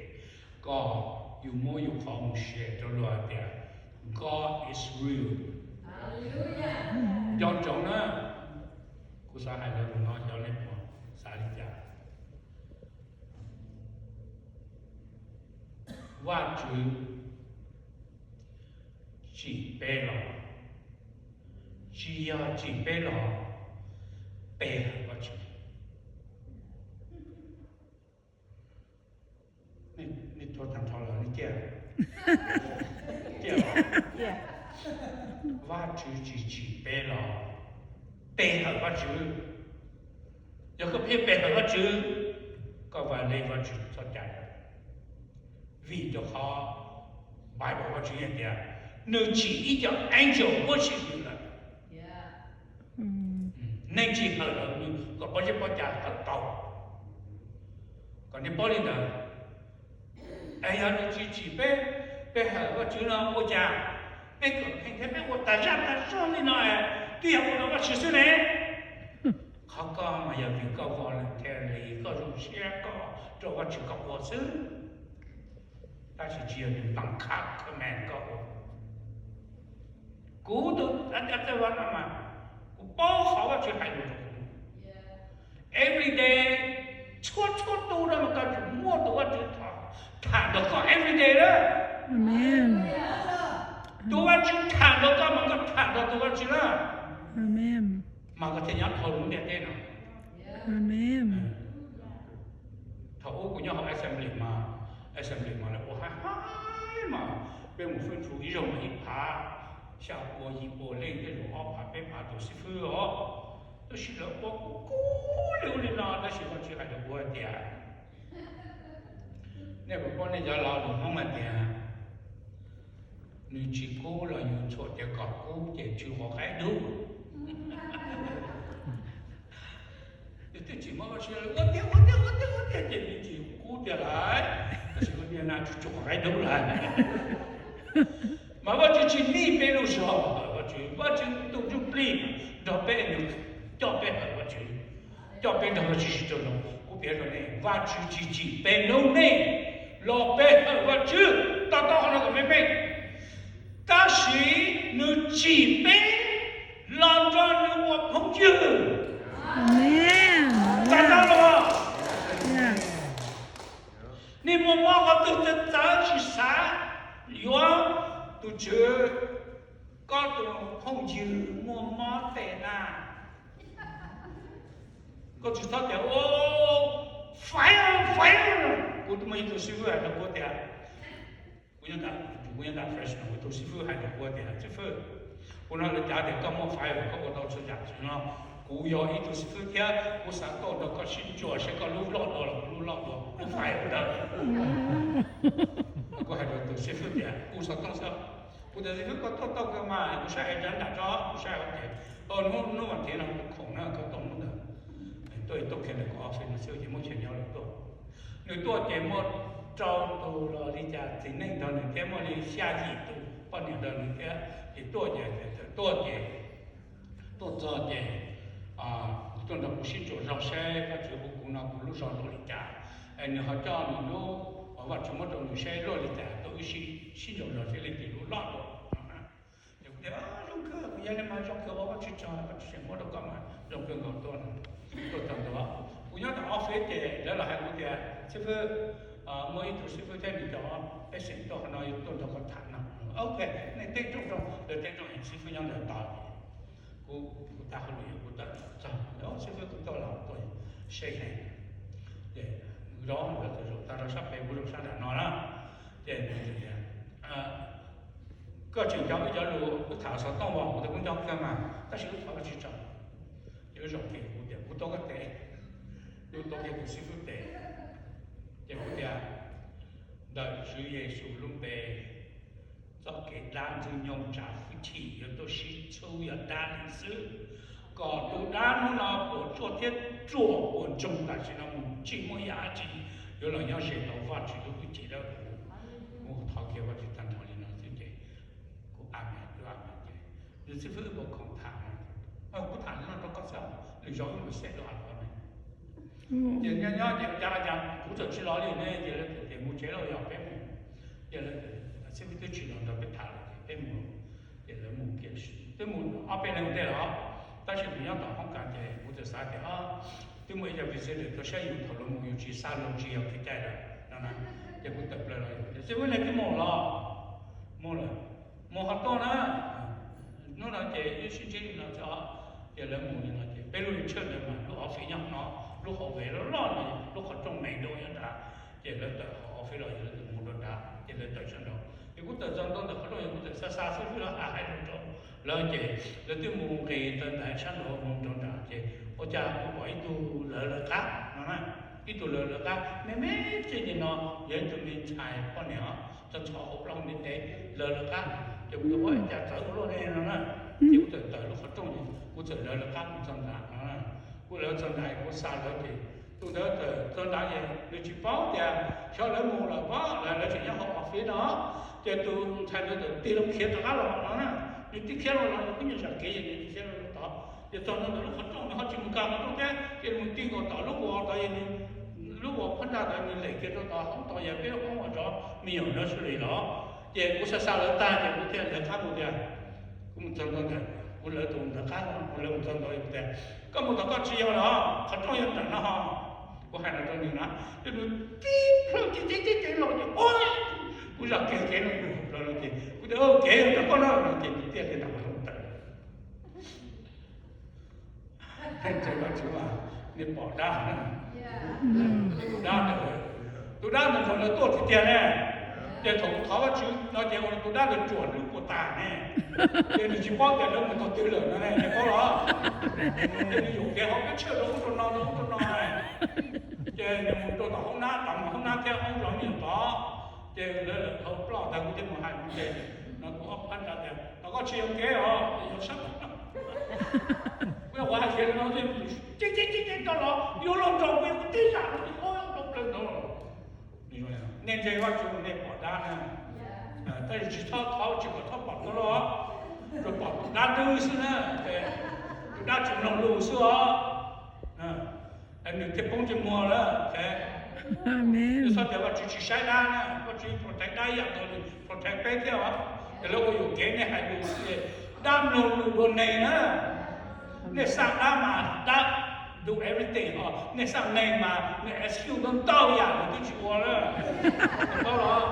kom yus muab yus qhov mus share rau luag hais tias God is real. Nco ntsoov na, kuv xav hais lus no xyov nej puas xav li cas. Vajtswv tsim peb los, tsis yog tsim peb los, peb hawm Vajtswv. Nej tuag tag nrho los nej ciaj, ciaj los. Vajtswv tsis tsim peb los, peb hawm Vajtswv. Yog koj pheej pe hawm Vajtswv, koj violate Vajtswv txoj cai. Vim rau qhov Bible Vajtswv yeej tias nws tsim ib co angel worship nws lawm. Neeg tsis hawm lawm nws kom pob zeb pob cag hawm tau. Kom nej paub li ntawd. Es yog nws tsis tsim peb, peb hawm Vajtswv no ua cas peb kom pheej thiab peb ua tas zaj tas zog li no es twb yog ua rau Vajtswv xwb ne? Qhov koj mas yog vim koj voluntarily, koj zoo siab koj rau Vajtswv koj ua xwb, tab sis tsis yog nws npaj khab command koj ua. Kuv tus a cov txawj vaj no mas kuv paub qhov Vajtswv hais lus rau kuv. Every day, txhua txhua tus no mas koj tsum muaj tus Vajtswv tham nrog koj every day lawm. Tus Vajtswv tham nrog koj mas koj tham nrog tus Vajtswv lawm, mas koj thiaj nyob dhau lub ntiaj teb no. Thaum ub kuv nyob hauv assembly mas, assembly mas lawv ua haib haib mas peb mus fwj txhua ib zaug mas ib phav xya pua yim pua leej, tej zaum ob phav peb phav tus xib fwb os. Tab sis lawv ua kub kub li ub li no, tab sis Vajtswv hais rau kuv hais tias, nej puas paub nej cov laus lus Hmoob hais tias, nws tsis kub los yus ntxhuam tias kom kub ces tsw quav qaib dub. Yus twb tsis muab Vajtswv ua tiag ua tiag ua tiag ua tiag ces nws tsis kub tiag lawm, tab sis ua tiag na tsw quav qaib dub lawm. Mas Vajtswv tsis nij peb lub zog, Vajtswv, Vajtswv tus ntsuj plig nrog peb, nws coj peb hawm Vajtswv, coj peb nrog Vajtswv sib raug zoo. Kuv piav rau nej, Vajtswv tsis tsim peb noob neej los peb hawm Vajtswv. To taub qhov no kom meej meej. Tab sis nws tsim peb los nrog nws ua phooj ywg. To taub los, nej muaj mob qhov twg txawv txawv tsis xav yuav tus Tswv, koj tus phooj ywg muaj mob tes na. Koj tsis txhob tias, o, fire, fire. Kuv twb muaj ib tug xib fwb hais rau kuv tias, kuv nyob, kuv nyob nram Fresno, kuv tus xib fwb hais rau kuv tias, xib fwb, kuv hnov lawv cav tias koj muaj fire, koj ua tau txhua yam txhua no. Kuv yog ib tug xib fwb thiab kuv xav tuaj nrog koj sib ntsuas seb koj lub loj dua los kuv lub loj dua, lub fire ntawd. Kuv hais rau tus xib fwb tias kuv xov tooj xwb. Kuv tias xib fwb, koj tuaj tau kawg mas, kuv saib agenda tso, kuv saib hauv ces, hnub, hnub vas thiv no kuv khoom na, koj tuaj hnub ntawd. Tuaj, tuaj kiag ntawm kuv office no xwb ces muab chaw nyob lawm tuaj. Nws tuaj ces muaj rau tus los li cas txiv neej nrog nws thiab, muaj li xya yim tus poj niam nrog nws thiab. Ces tuaj ces, tuaj ces, tuaj txog ces, tuaj nrog kuv sib ntsuas zog seb Vajtswv hu kuv no kuv lub zog luaj li cas. Es nws ho coj nws lub, Vajtswv muab rau nws seb luaj li cas, tuaj wb sib, sib ntsuas zog seb leej twg lub loj dua. Ces kuv tias, zoo kawg, kuv Yog nej mas zoo kawg, ua Vajtswv tsaug, Vajtswv tseem muab rau koj mas zoo kawg nkaus tuaj no. Tuaj txog ntua, kuv nyob tom office ces lawv los hais kuv tias xib fwb, muaj ib tug xib fwb thiab nws cov pej xeem tuaj qhov no yuav tuaj nrog koj tham no. Ok, nej teb rooj rau, lawv teb rooj, xib fwb nyob ntawd tos. Kuv, kuv tag hauj lwm kuv tawm txog, xib fwb kuv tuaj los tuaj seb heev. Ces zaum tag rau sab pem, kuv zaum sab nram no na. Ces nws tias, koj tseem nco wb cov lus wb tham xov tooj os? Kuv tias kuv nco kawg mas, tab sis wb thov Vajtswv tso. Ces wb zaum kiag, kuv tias kuv tuav koj tes, wb tuav kiag tus xib fwb tes. Ces kuv tias, ntawm Tswv Yexus lub npe, txoj kev dab ntxwg nyoog tsav hwj chim yuav tuaj sib txhub, yog dab li xwb. Kom tus dab hnub no puas tsuaj thiab ruam puas ntsoog tam sim no mus, tsis muaj ib yam dab tsi yuav los nyob ze tau Vajtswv lub hwj chim dawb huv. Kuv thov kiag Vajtswv tag nrho li no xwb ces kuv amen, kuv amen ces nws xib fwb ua khoom tham, kuv tham li no rau koj xwb, lwm zaus wb mus xeem dua a los ne. Ces nyob nyob ces cas cas kuv txawm tsis los li ne, ces lawv tias mus tsev lawm, yog peb mus. Ces lawv, xib fwb twb tsis los nrog peb tham lawm ces peb mus. Ces lawv mus kiag, twb mus ob peb leeg ua ntej lawm, tab sis kuv nyob tom hoob kas ces kuv txawm xav tias, twb muaj ib co visitor tuaj saib yus thaum lawv mus, yus tsis xa lawv tsis yog kev cai lawm no na. Ces kuv tawm plaws los, ces xib fwb, nej twb mus los? Mus lawm. Mus qhov twg na? Hnub no ces wb sib ntsib li no xwb os. Ces lawv mus li no ces peb lub church ntawd mas lub office nyob no, lub hallway loj loj no, lub qhov rooj me dua nyob nrad. Ces lawv tawm hauv office los, lawv tawm mus rau nrad, ces lawv tawm sab nraud. Ces kuv tawm txog ntua ntawm qhov rooj, kuv tawm xa xa xib fwb los hais hais lus rau lawv, ces lawv twb mus nqis tawm ntawm sab nraud mus rau nrad. Ces ua cas kuv pom ib tug lawv lawv qab no na, ib tug lawv lawv qab me me txij li no, yog ib tug me ntxhais poj niam os, txog txhom hauv plaub me tes, lawv lawv qab. Ces kuv tias ua cas txawv ua luaj li no na. Ces kuv txawm tawm lub qhov rooj, kuv txawm lawv lawv qab mus txog nrad no. Kuv lawv txog nrad, kuv xa lawv ces tus ntawd txawm txog nrad ces nws tsis paub tias xyov lawv mus lawm, paub lawv, lawv tseem nyob hauv office no. Ces tus ntxhais ntawd txawm tig loo khiav rov qab los no na. Nws tig khiav los los nws kuj nyob zam kev, nws tig khiav los tod. Ces txog ntua ntawm lub qhov rooj, nws ho tsis mus nkag qhov rooj thiab, ces mus tig nkaus tom lub uas tod, lub uas phab ntsa tod, nws lem kiag rau tod hoob tod, yog peb lub hoob uas zov me nyuam nursery los. Ces kuv xa xa lawv tag ces kuv thiaj lawv qab mus tias, kuv mus txog ntua ntawm, kuv lawv tus ntawd qab, kuv lawv mus txog ntua kuv tias, koj mus tom koj tsis yog los, qhov rooj yog nram no ho. Kuv hais no rau nws na, ces nws tib plhaw ces ces ces ces los ces ua, kuv zam kev kev no, kuv hais plaws no ces kuv tias, kev yog nram koj no no ces nws tiaj li ntawd tawm. Ntseeg Vajtswv mas nej pom dab na. Tus dab ntawd, tus dab ntawd thaum lawv tuaj tiag tiag ne, ces thaum kuv thov Vajtswv no ces ua tus dab ntawd ruam lub puas tas ne, ces nws tsis paub tias lawv mus tog twg lawm no ne, nej paub los? Ces nws yuam kev hauv peb tshaj rau ub rau no, rau ub rau no, ces nws mus rau tom hoob nab, tom hoob nab thiab hoob zov me nyuam tod, ces lawv hauv ploj tag kuv thiaj mus hais kuv ces, no kuv ob phab ntsa tias, no koj tsis yuam kev os, yog sab kuv yog qhov hais tias no, ces ces ces ces tau los yuav luag nrog kuv, kuv tib zam no ces ua rau plaws ntawd. Nej ntseeg Vajtswv mas nej pom dab na, tab sis tsis txhob thov, tsis kom txhob pom dab loj, tsuas pom tus dab ntub xwb na, tus dab tsis mloog lus xwb os. Nws thiaj poob ntsej muag lawm. Nws txhob tias Vajtswv tsis saib dab na, Vajtswv protect dab ib yam nkaus li protect peb thiab os. Ces lawv ua yuam kev nej hais lus xwb, dab mloog lus dua neeg na. Nej xa dab mas dab do everything os, nej xa neeg mas nws excuse ntau ntau yam nws twb tsis ua na. Paub los?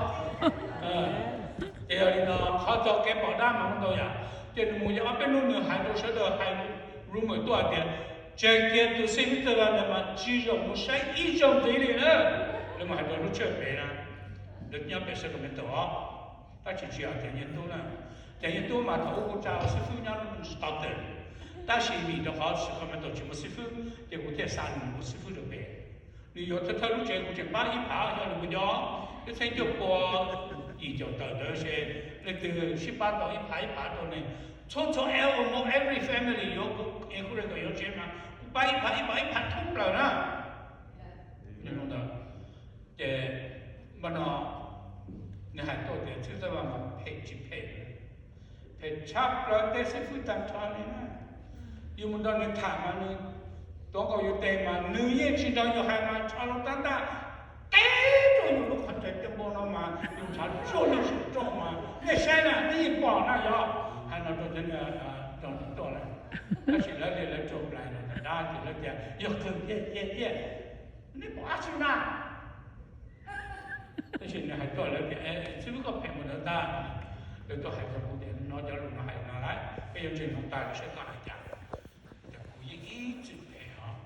Ces yog li no qhov txog kev pom dab mas ntau yam. Ces nws mus yog ob peb hnub nws hais rau sawv daws, hais rumor tuaj hais tias, tseg kiag tus xib hwb Txawj Vaj ntawd mas tsis zoo mus saib ib zaug ntxiv li na. Lawv mus hais rau lub tshawj pem na, lawv nyob pem Sacramento os. Tab sis tsis yog Caiv Nyiaj Tub na. Caiv Nyiaj Tub mas thaum ub kuv tsa ua xib fwb nyob Stockton, tab sis vim rau qhov Sacramento tsis muaj xib fwb ces kuv thiaj xa nws ua xib fwb rau pem. Nws yuav thawj thawj lub tsev, kuv tseem pab ib phav, yog nws mus nco ib txhiab cuaj pua yim caum tawm ntawd ces leej twg sib pab tau ib phav ib phav rau nws. Txhua txhua every family yuav, kuv es kuv le kom yuav tsev mas kuv pab ib phav ib phav ib phav thoob plaws na. Ces npaj no nws hais tuaj tias xib hwb Txawj Vaj mas phem tsis phem, phem tshaj plaws tej xib fwb tag nrho li na. Yus mus nrog nws tham mas nws tuav nkaus yus tes mas nws yeej tsis nrog yus hais mas ntshav los tab ntaj, qe rau yus lub qhov ntawd tej npau no mas yus ntshav tsuag lwj saum rooj mas nej saib na, nej yeej pom na yog. Hais no rau cov niag zoo tuaj lawm. Tab sis lawv li lawv tsuas plais los tom dab ces lawv tias yog qwg tiag tiag tiag, nej pom dab tsi na? Tab sis nws hais tuaj lawv tias, xib fwb koj phem mus ntawd ntag. Lawv tuaj hais rau kuv tias no cov lus no hais no lawm, peb yuav ntseeg no tas lawm saib koj hais cas. Ces kuv yeej ib txwm phem os,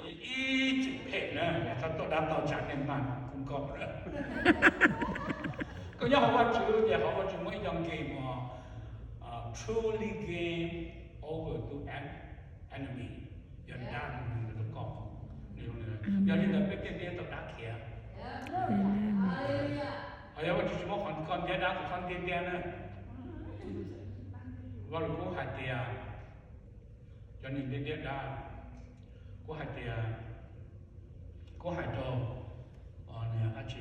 ib txwm phem na, txhob tuaj dab toj tsam nej mag kuv nkauj lawm. Koj nyob hauv Vajtswv ces hauv Vajtswv muaj ib co nqe mus, truly gain over to an enemy, yog dab mus nws rau koj. Yog li ntawd peb thiaj li tau dab khiav. Ho yog Vajtswv tsis muab qhov koj ntiab dab, qhov koj ntiab ntiab na. Vaj Lug Kub hais tias, cov neeg ntiab ntiab dab, kuv hais tias, kuv hais rau, dab tsi,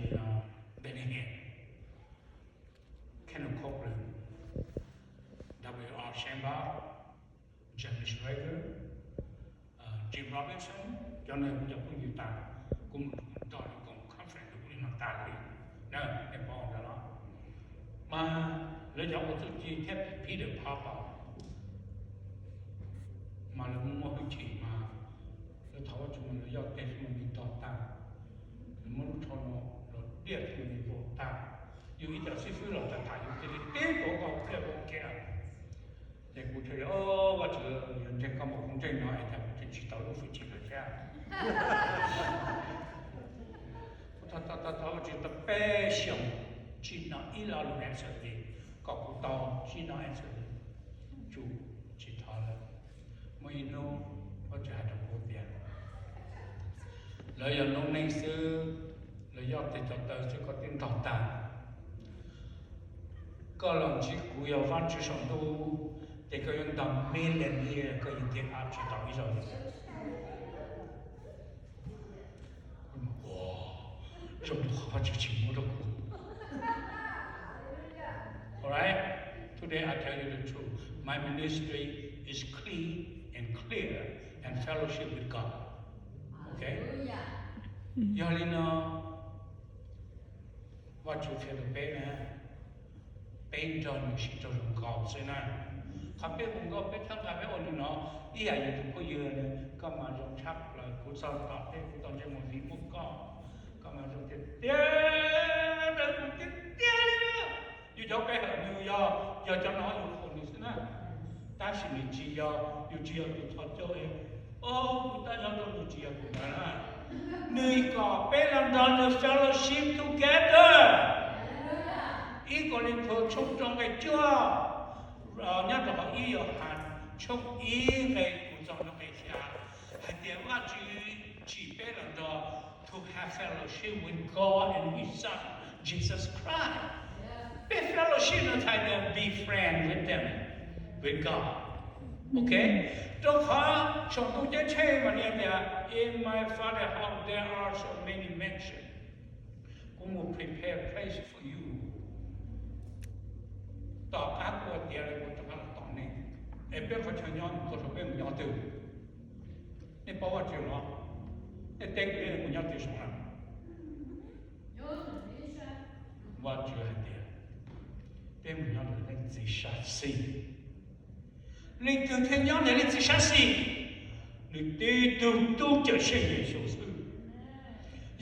Benny Hinn, Kenneth Copeland, W R Champa, James Schreiner, Jim Robinson, cov neeg kuv cov phooj ywg tas, kuv mus nrog lawv koom conference kuv li no tas li na, nej paub ntawd los? Mas lawv cov ua txuj ci thiab Peter Piper, mas lawv muaj hwj chim mas lawv thov Vajtswv mas lawv yog tes xwb mas nws tog tag, lawv muab lub tsho no los diaj xwb mas nws vau tag. Yus ib co xib fwb los tham tham yus cia li tib tuav nkaus pliaj vau kiag. Ces kuv thiaj li, Vajtswv, yog ntseeg koj mas kuv ntseeg no es cas kuv tsis tau lub hwj chim lawm thiab. Kuv thov thov thov Vajtswv tau peb xyoos tsis hnov ib lo lus answer kis, kom kuv tau tsis hnov answer, tsum tsis thov lawm. Muaj ib hnub Vajtswv hais rau kuv tias, lawv yog noob neej xwb, lawv yog tes cov taw xwb koj twb ntog tag. Koj los ntsib kuv yog Vajtswv saum ntuj, ces koj yuav ntog million year koj yeej tiag av tsis tau ib zaug li. Ua, zoo tus qhov Vajtswv tsis muab rau kuv. Alright, today I tell you the truth. My ministry is clean and clear and fellowship with God. Ok? Yog li no, Vajtswv qhia rau peb na, peb nrog nws sib raug zoo nkauj xwb na. Qhov peb hu nkauj peb txhawb nqa peb ua li no, ib yam yus tus phooj ywg, koj mas zoo tshaj plaws, kuv txog tom peb kuv tau ntsej muag vim muaj koj, koj mas zoo tiag tiag, kuv tiag tiag li na. Yus cov pe hawm nws yog, yog cov no yus qhuas nws xwb na. Tab sis nws tsis yog, yus tsis yog tus txhos caug es, o, kuv tab zog rau nws tsis yog tus ntawd na. Nws kom peb los nrog nws fellowship together. Ib Kos Lin Thus tshooj rau nqe cuaj, nyob rau hauv ib Yauhas tshooj ib nqe kuv txog nqe xya, hais tias Vajtswv tsim peb los nrog to have fellowship with God and His Son, Jesus Christ. Peb fellowship no txhais tias be friend with them, with God. Ok, rau qhov saum ntuj ceeb tsheej mas nws tias, In my Father house there are so many mansions. Kuv mus prepare place for you. Tom qab kuv ua tiav lawm kuv rov qab los tos nej. Es peb qhov chaw nyob mus txog saum peb mus nyob twg? Nej paub Vajtswv los? Nej teb kuv mus nyob twg saum na? Vajtswv hais tias, peb mus nyob ntawm leej txiv sab xis. Leej twg thiaj nyob ntawm leej txiv sab xis? Nws tib tug tub cawm seej Yexus xwb.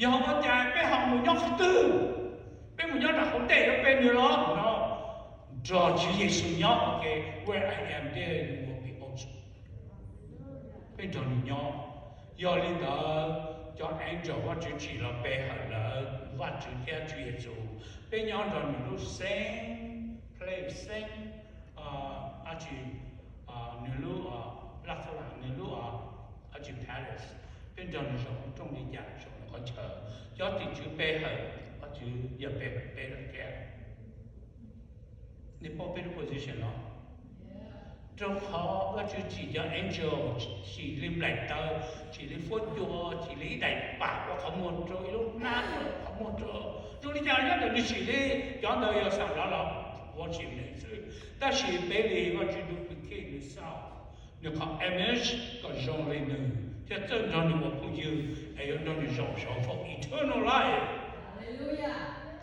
Yog ua cas peb ho mus nyob qhov twg? Peb mus nyob nram hauv ntej yuav pe nws los? No, nrog Tswv Yexus nyob, ok, where I am there you will be also. Peb nrog nws nyob. Yog li ntawd, cov angel Vajtswv tsim los pe hawm lawm Vajtswv thiab Tswv Yexus. Peb nyob nrog nws lub same place, same, dab tsi, nws lub, laj txhab las, nws lub, dab tsi, palace. Peb nrog nws zaum rooj li cas zaum nws qhov chaw. Cov tim tswv pe hawm Vajtswv yog pe hawm peb lawm thiab. Nej paub peb lub position los? Rau qhov Vajtswv tsim cov angel, tsim li nplaim taw, tsim li huab cua, tsim li ib daim pam ua qhov muag rau, ib lub hnab ua qhov muag rau. Zoo li cas nyob ntawm nws tsim li, cov ntawd yog xam lov los ua tsim nws xwb. Tab sis peb li Vajtswv duplicate nws xwb, nws qhov image kom zoo li nws thiab txawj nrog nws ua phooj ywg es yuav nrog nws zaum saum for eternal life.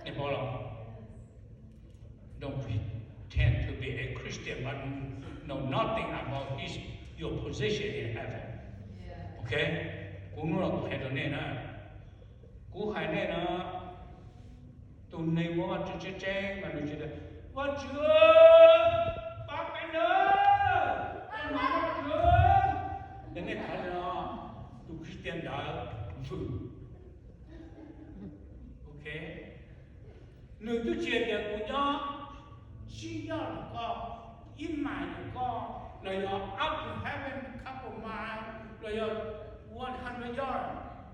Nej paub los? Don't pretend to be a Christian but know nothing about his, your position in heaven. Ok, kuv hnub no kuv hais rau nej na, kuv hais nej no, tus neeg ua Vajtswv tseeb tseeb mas nws tsis tias, Vajtswv, pab peb nawb, pab no Vajtswv. Yog nej thov li no, tus Christian ntawd vwm. Ok, nws twb tsis tias kuv nyob sib yoj rau koj, ib mais rau koj, los yog up to heaven couple mile, los yog one hundred yard,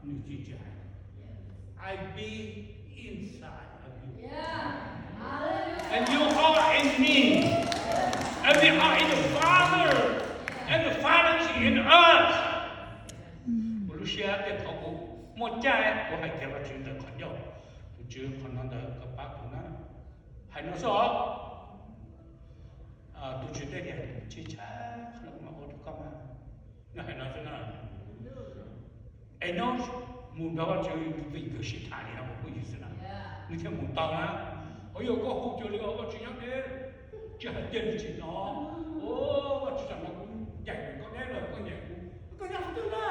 nws tsis tsis hais. I be inside of you. And you are in me. And we are in the Father. And the Father is in us. Kuv lub siab tej thaum kuv muaj caij kuv hais tias Vajtswv ntawm qhov ncauj, tus Tswv qhov no ntawd koj pab kuv na. Hais no xwb os. Tus Tswv teb tias tsis tshab, qhov no kuv mam ua rau koj mas. Nws hais no xwb na. Enauj mus nrog Vajtswv vim nkawd sib tham li no, kuv phooj ywg xwb na, nws thiaj mus tau na. Ua yog koj hu cuag li os, Vajtswv nyob deb, tsis hais tias nws tsis hnov. Ua, Vajtswv tsam no kuv ncaim koj deb los koj ncaim kuv, koj nyob qhov twg na?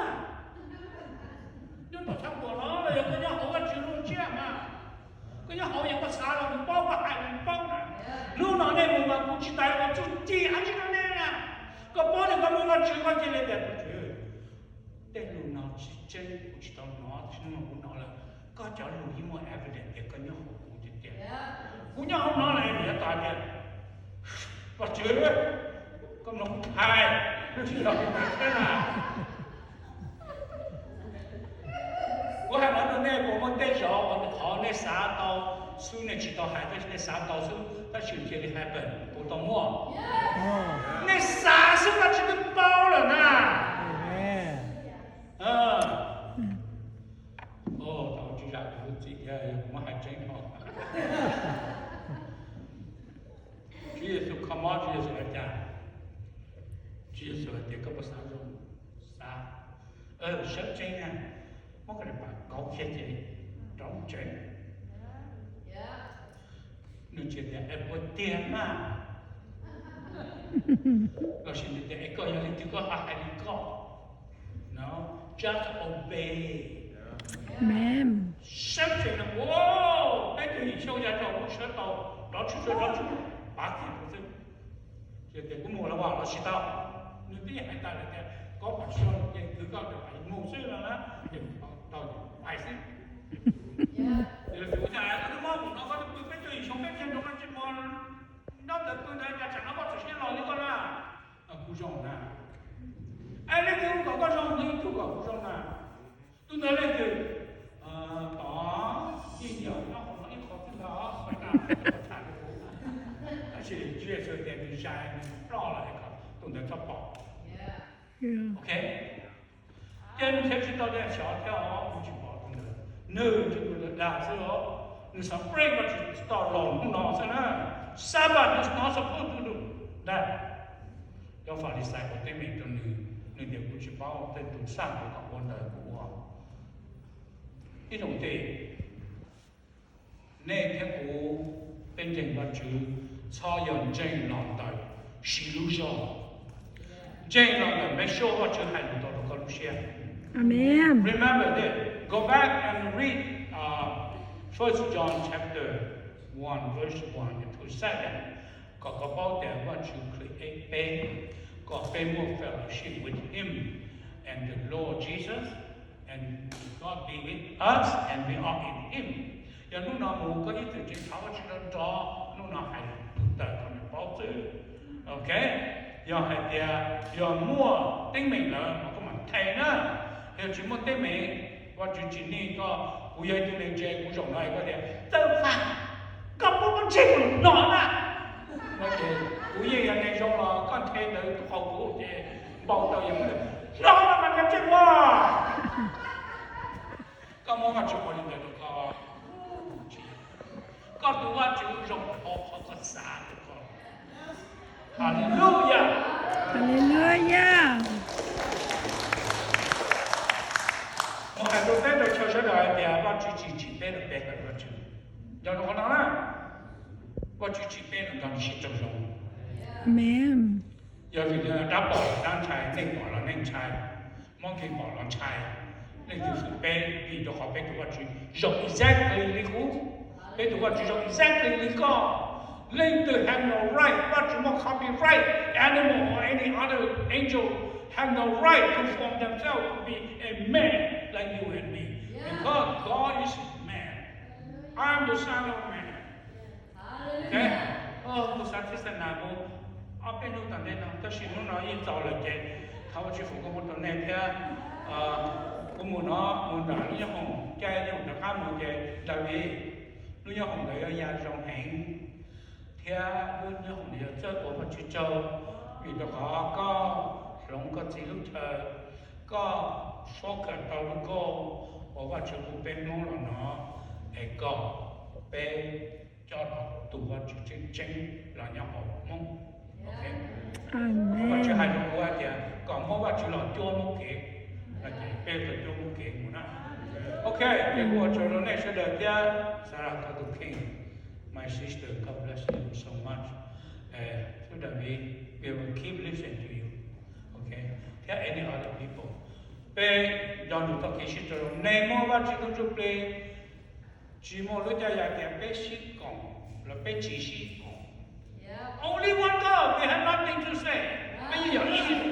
Nyob tom tshab puam los los yog koj nyob hauv Vajtswv lub ntsiab mas? Koj nyob hauv yog koj xav los nws paub, koj hais los nws paub na. Hnub no nej mus mas kuv tsis tas los txuj ci ab tsi rau nej na. Koj paub tias koj muaj Vajtswv, koj cia li tias, Tus Tswv, tej lus no tsis tseeb, kuv tsis tau hnov, tab sis hnub no kuv hnov lawm. Koj cov lus yeej muaj evidence tias koj nyob hauv kuv tiag tiag. Kuv nyob hauv no lawm, nws yuav tau tias, Vajtswv, koj mloog kuv hais, tsis yog kuv hais thiab na. Kuv hais no rau nej, puas muaj tej zaum uas qhov nej xav tau xwb nej tsis tau hais, tab sis nej xav tau xwb tab sis cia li happen, puas tau muaj? Nej xav xwb Vajtswv twb paub lawm na. Tau tsis zam kuv txim thiab, kuv muab hais tseeb no. Tswv Yexus kho mob, Tswv Yexus hais cas? Tswv Yexus hais tias koj puas xav zoo? Xav. Sawv tsees na, muab koj daim pam kauv kiag ces rov mus tsev. Nws tsis tias es puas tiag na, los sis nws tias es koj yog leej twg koj ho hais li koj. No, just obey. Amen. Sawv tsees na, ua, peb tug yim xyoo ya rau lub sawv tau, rov tshwm, rov tshwm, pav kiag rau xwb. Ces tias kuv mus los los tsis tau, nws twb yeej hais tas lawm tias koj kom tsis ces kwv koj mus xwb no na, ces tau pais xwb. Ces kuv tias koj twb muab mus no koj twb pw peb tug yim xyoo peb kiag nroo no tsis muaj nrab ntawd pw ntawd cas tsam no koj txawm siab los li koj na. Kuv zoo na. Es leej twg kom koj zoo, ib tug kom kuv zoo na. Tus ntawd leej twg? Tod Yij Nyas nyob hauv no ib qho twg ntag, tab sis Tswv Yexus tias nws zais nws ploj lawm, tus ntawd txhob pom. Ok, ces nws thiaj tsis tau tias xyov thiab os, kuv tsis pom tus ntawd. Nws tsis tus ntawd dag xwb os, nws xav pray Vajtswv tsis tau los hnub no xwb na. Sabbath is not supposed to do that. Cov Falixais ua teeb meem rau nws, nws tias kuv tsis paub, tej tus xaj ntawd kom ua ntawd kuv ua. Ib tsoom ntseeg, nej thiab kuv, peb ntseeg Vajtswv, txhob yog ntseeg los ntawm siv lub zog, ntseeg los ntawm peb suab Vajtswv hais lus tau rau koj lub siab. Amen. Remember this. Go back and read uh, First John chapter one, verse one to seven. Kom koj paub tias Vajtswv create peb, kom peb muaj fellowship with Him and the Lord Jesus, and God be with us and we are in Him. Yog hnub no mus koj ib txwm tseem thov Vajtswv nrov nrov, hnub no hais tawm kom nws paub xwb. Ok, yog hais tias yog muaj teeb meem lawm mas koj mam thev na. Yog tsis muaj teeb meem, Vajtswv tsis nij koj, kuv yog ib tug neeg ntse, kuv zaum no koj tias, Txawj Faj, koj muab koj ntsej muag no na. Kuv yeej yog neeg zoo los koj nthe ntawd tuaj qhau kuv ces npau taws yog no no mas ntsej muag. Koj muab Vajtswv ua li ntawd rau koj. Koj tus Vajtswv zoo dhau qhov koj xav rau koj. Haleluya. Haleluya. Kuv hais rau peb rau chaw sawv daws hais tias Vajtswv tsis tsim peb los peb hlawv Vajtswv. Nco rau qhov no na, Vajtswv tsim peb los nrog nws sib raug zoo. Yog vim li dab pom los dab ntshai, neeg pom los neeg ntshai, Hmoob Nkeeg pom los ntshai, leej twg xwm peb, vim rau qhov peb tus Vajtswv zoo exactly li kuv, peb tus Vajtswv zoo exactly li koj. Leej twg have no right, Vajtswv muaj copyright, animal or any other angel have no right to form themselves to be a man like you and me. Because God is man. I am the son of man. Kuv xav tib xav nas mus ob peb hnub tom ntej no, tab sis hnub no yeej txaus lawm ces thov Vajtswv foom koob hmoov rau nej thiab. Kuv mus no mus nram lub nyoob hoom, caij nyoob hoom rov qab mus ces Daviv, lub nyoob hoom ntawd yog ya zoo heev thiab lub nyoob hoom ntawd yog txawj ua Vajtswv tsaug, vim rau qhov koj hloov koj txiv lub chaw, koj focus tau lub nkauj uas Vajtswv hu peb Hmoob los no, es kom peb coj tus Vajtswv tseeb tseeb los nyob hauv Hmoob. Vajtswv hais rau kuv hais tias kom muab Vajtswv los cuab Hmoob kev, no ces peb los cuab Hmoob kev mus na. Ok, ces kuv ua tsaug rau nej sawv daws thiab, Sarah, koj tus kheej, my sister, God bless you so much. Sawv daws, we will keep listening to you. Ok, thiab any other people. Peb nco ntsoov txoj kev sib raug zoo, nej muaj Vajtswv tus Ntsuj Plig, tsis muaj lub coj yam tias peb sib koom los peb tsis sib koom. Only one God, we have nothing to say. Peb yeej yog ib.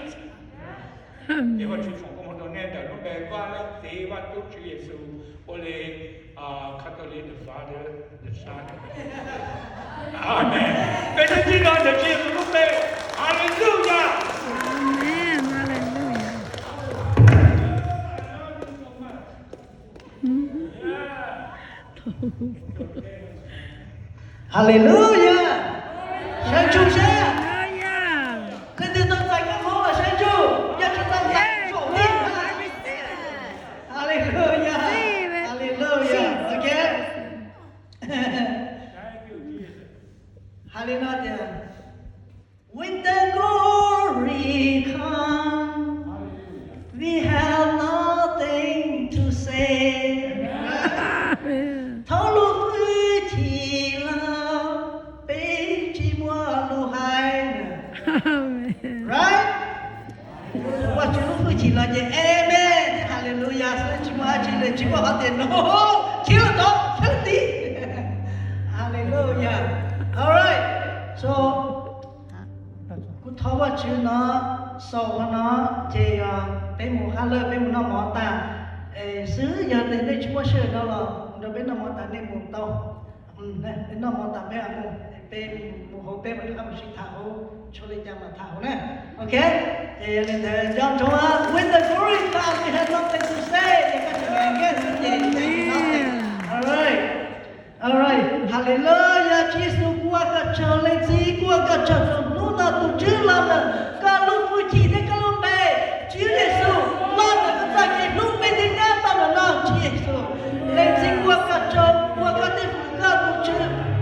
Ces Vajtswv foom koob hmoov rau nej ntawm lub npe Vaj Leej Txiv, Vaj Tub Tswv Yexus, ua li Catholic the Father, the Son. Amen. Peb twb tib no ntawm Tswv Yexus lub npe. Hallelujah. Hallelujah. Sab ntsuj sab. Leej twg tau txais koob hmoov los sab ntsuj, yog tsis tau txais txhob tib. Hallelujah. Hallelujah. Ok. Hallelujah. When the glory comes, we have nothing to say. Thaum lub hwj chim los peb tsis muaj lus hais. Right? Tus Vajtswv lub hwj chim los ces amen thiab hallelujah xwb, tsis muaj dab tsi li, tsis muaj qhov tias no, khiav los tod, khiav los tid. Hallelujah. All right. So, kuv thov Vajtswv no, xaus qhov no, ces peb mus hab lawj, peb mus noj mov tas xwb. Yog tias nej tsis muaj sij hawm no los nrog peb noj mov tas nej mus tau. Peb noj mov tas peb mus, peb mus hauv peb mam rov qab mus sib tham hauv, tshuav li cas mam tham hauv na. Ok, ces yog li ntawd nco ntsoov, when the glory comes, we have nothing to say. Ces koj tseem hais nkees xwb ces nothing. All right. All right. Hallelujah, Tswv Yexus, kuv ua koj tsaug, Leej Txiv, kuv ua koj tsaug rau hnub no tus Tswv los ntawm koj lub hwj chim thiab koj lub npe, Tswv Yexus, los ntawm koj txoj kev hlub peb thiab nyab tau los no, Tswv Yexus. Leej Txiv, kuv ua koj tsaug, kuv ua koj tej hwm koj tus Tswv,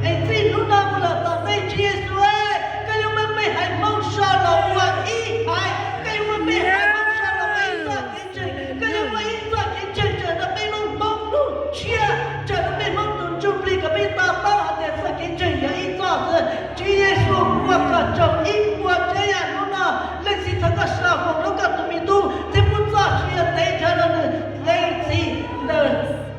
es txij hnub no mus lawm tom ntej, Tswv Yexus, koj yuav muab peb haiv Hmoob so los ua ib haiv, koj yuav muab peb haiv Hmoob so los ua ib txoj kev ntseeg, koj yuav muab ib txoj kev ntseeg tawm rau peb lub Hmoob lub ntshiab, tawm rau peb Hmoob tus ntsuj plig kom peb to taub hais tias txoj kev ntseeg yog ib txoj xwb. Tswv Yexus, kuv ua koj tsaug ib puas tsav yam hnub no, Leej Txiv, thov koj sau foom rau koj tus me tub thiab muab txoj sia ntev dhawv rau nws, Leej Txiv, ntawm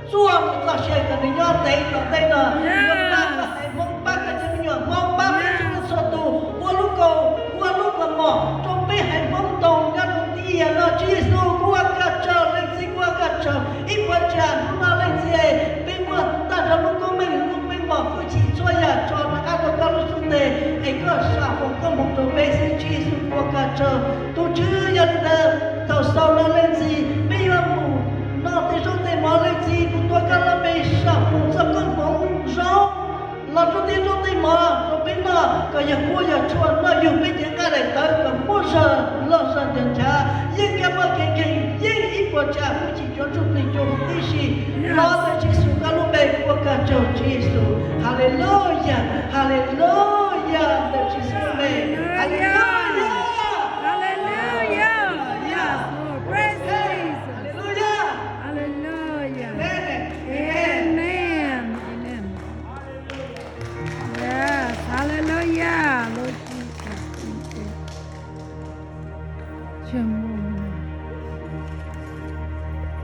txuaj mus txoj sia kom nws nyob ntev tom ntej no. Yuav pab koj haiv Hmoob, pab koj cov me nyuam Hmoob, pab peb txhua txhua tus ua lub kaus, ua lub kaus mom rau peb haiv Hmoob ntoo nyob rau tiam no. Tswv Yexus, kuv ua koj tsaug, Leej Txiv, kuv ua koj tsaug ib puas tsav yam hnub no, Leej Txiv, peb muaj tag nrho lub koob meej lub meej mom hwj chim txhua yam tso rov qab rau koj lub xub ntiag, es koj sau foom koob hmoov rau peb xwb. Tswv Yexus, kuv ua koj tsaug. Tus Tswv, yog li ntawd thaum xaus no, Leej Txiv, peb yuav mus noj tej zaub tej mov, Leej Txiv, kuv tuav koj lub npe sau foom txoj koob hmoov zoo los rau tej zaub tej mov rau peb noj, kom yog kua yog tshua noj yug peb cev nqaij daim tawv kom muaj zog loj zog ncho ncha, yeej kab mob kev nkeeg, yeej ib puas tsav yam hwj chim cov ntsuj plig cuag huv tib si. Los ntawm Tswv Yexus koj lub npe, kuv ua koj tsaug, Tswv Yexus. Hallelujah, hallelujah, ntawm Tswv Yexus.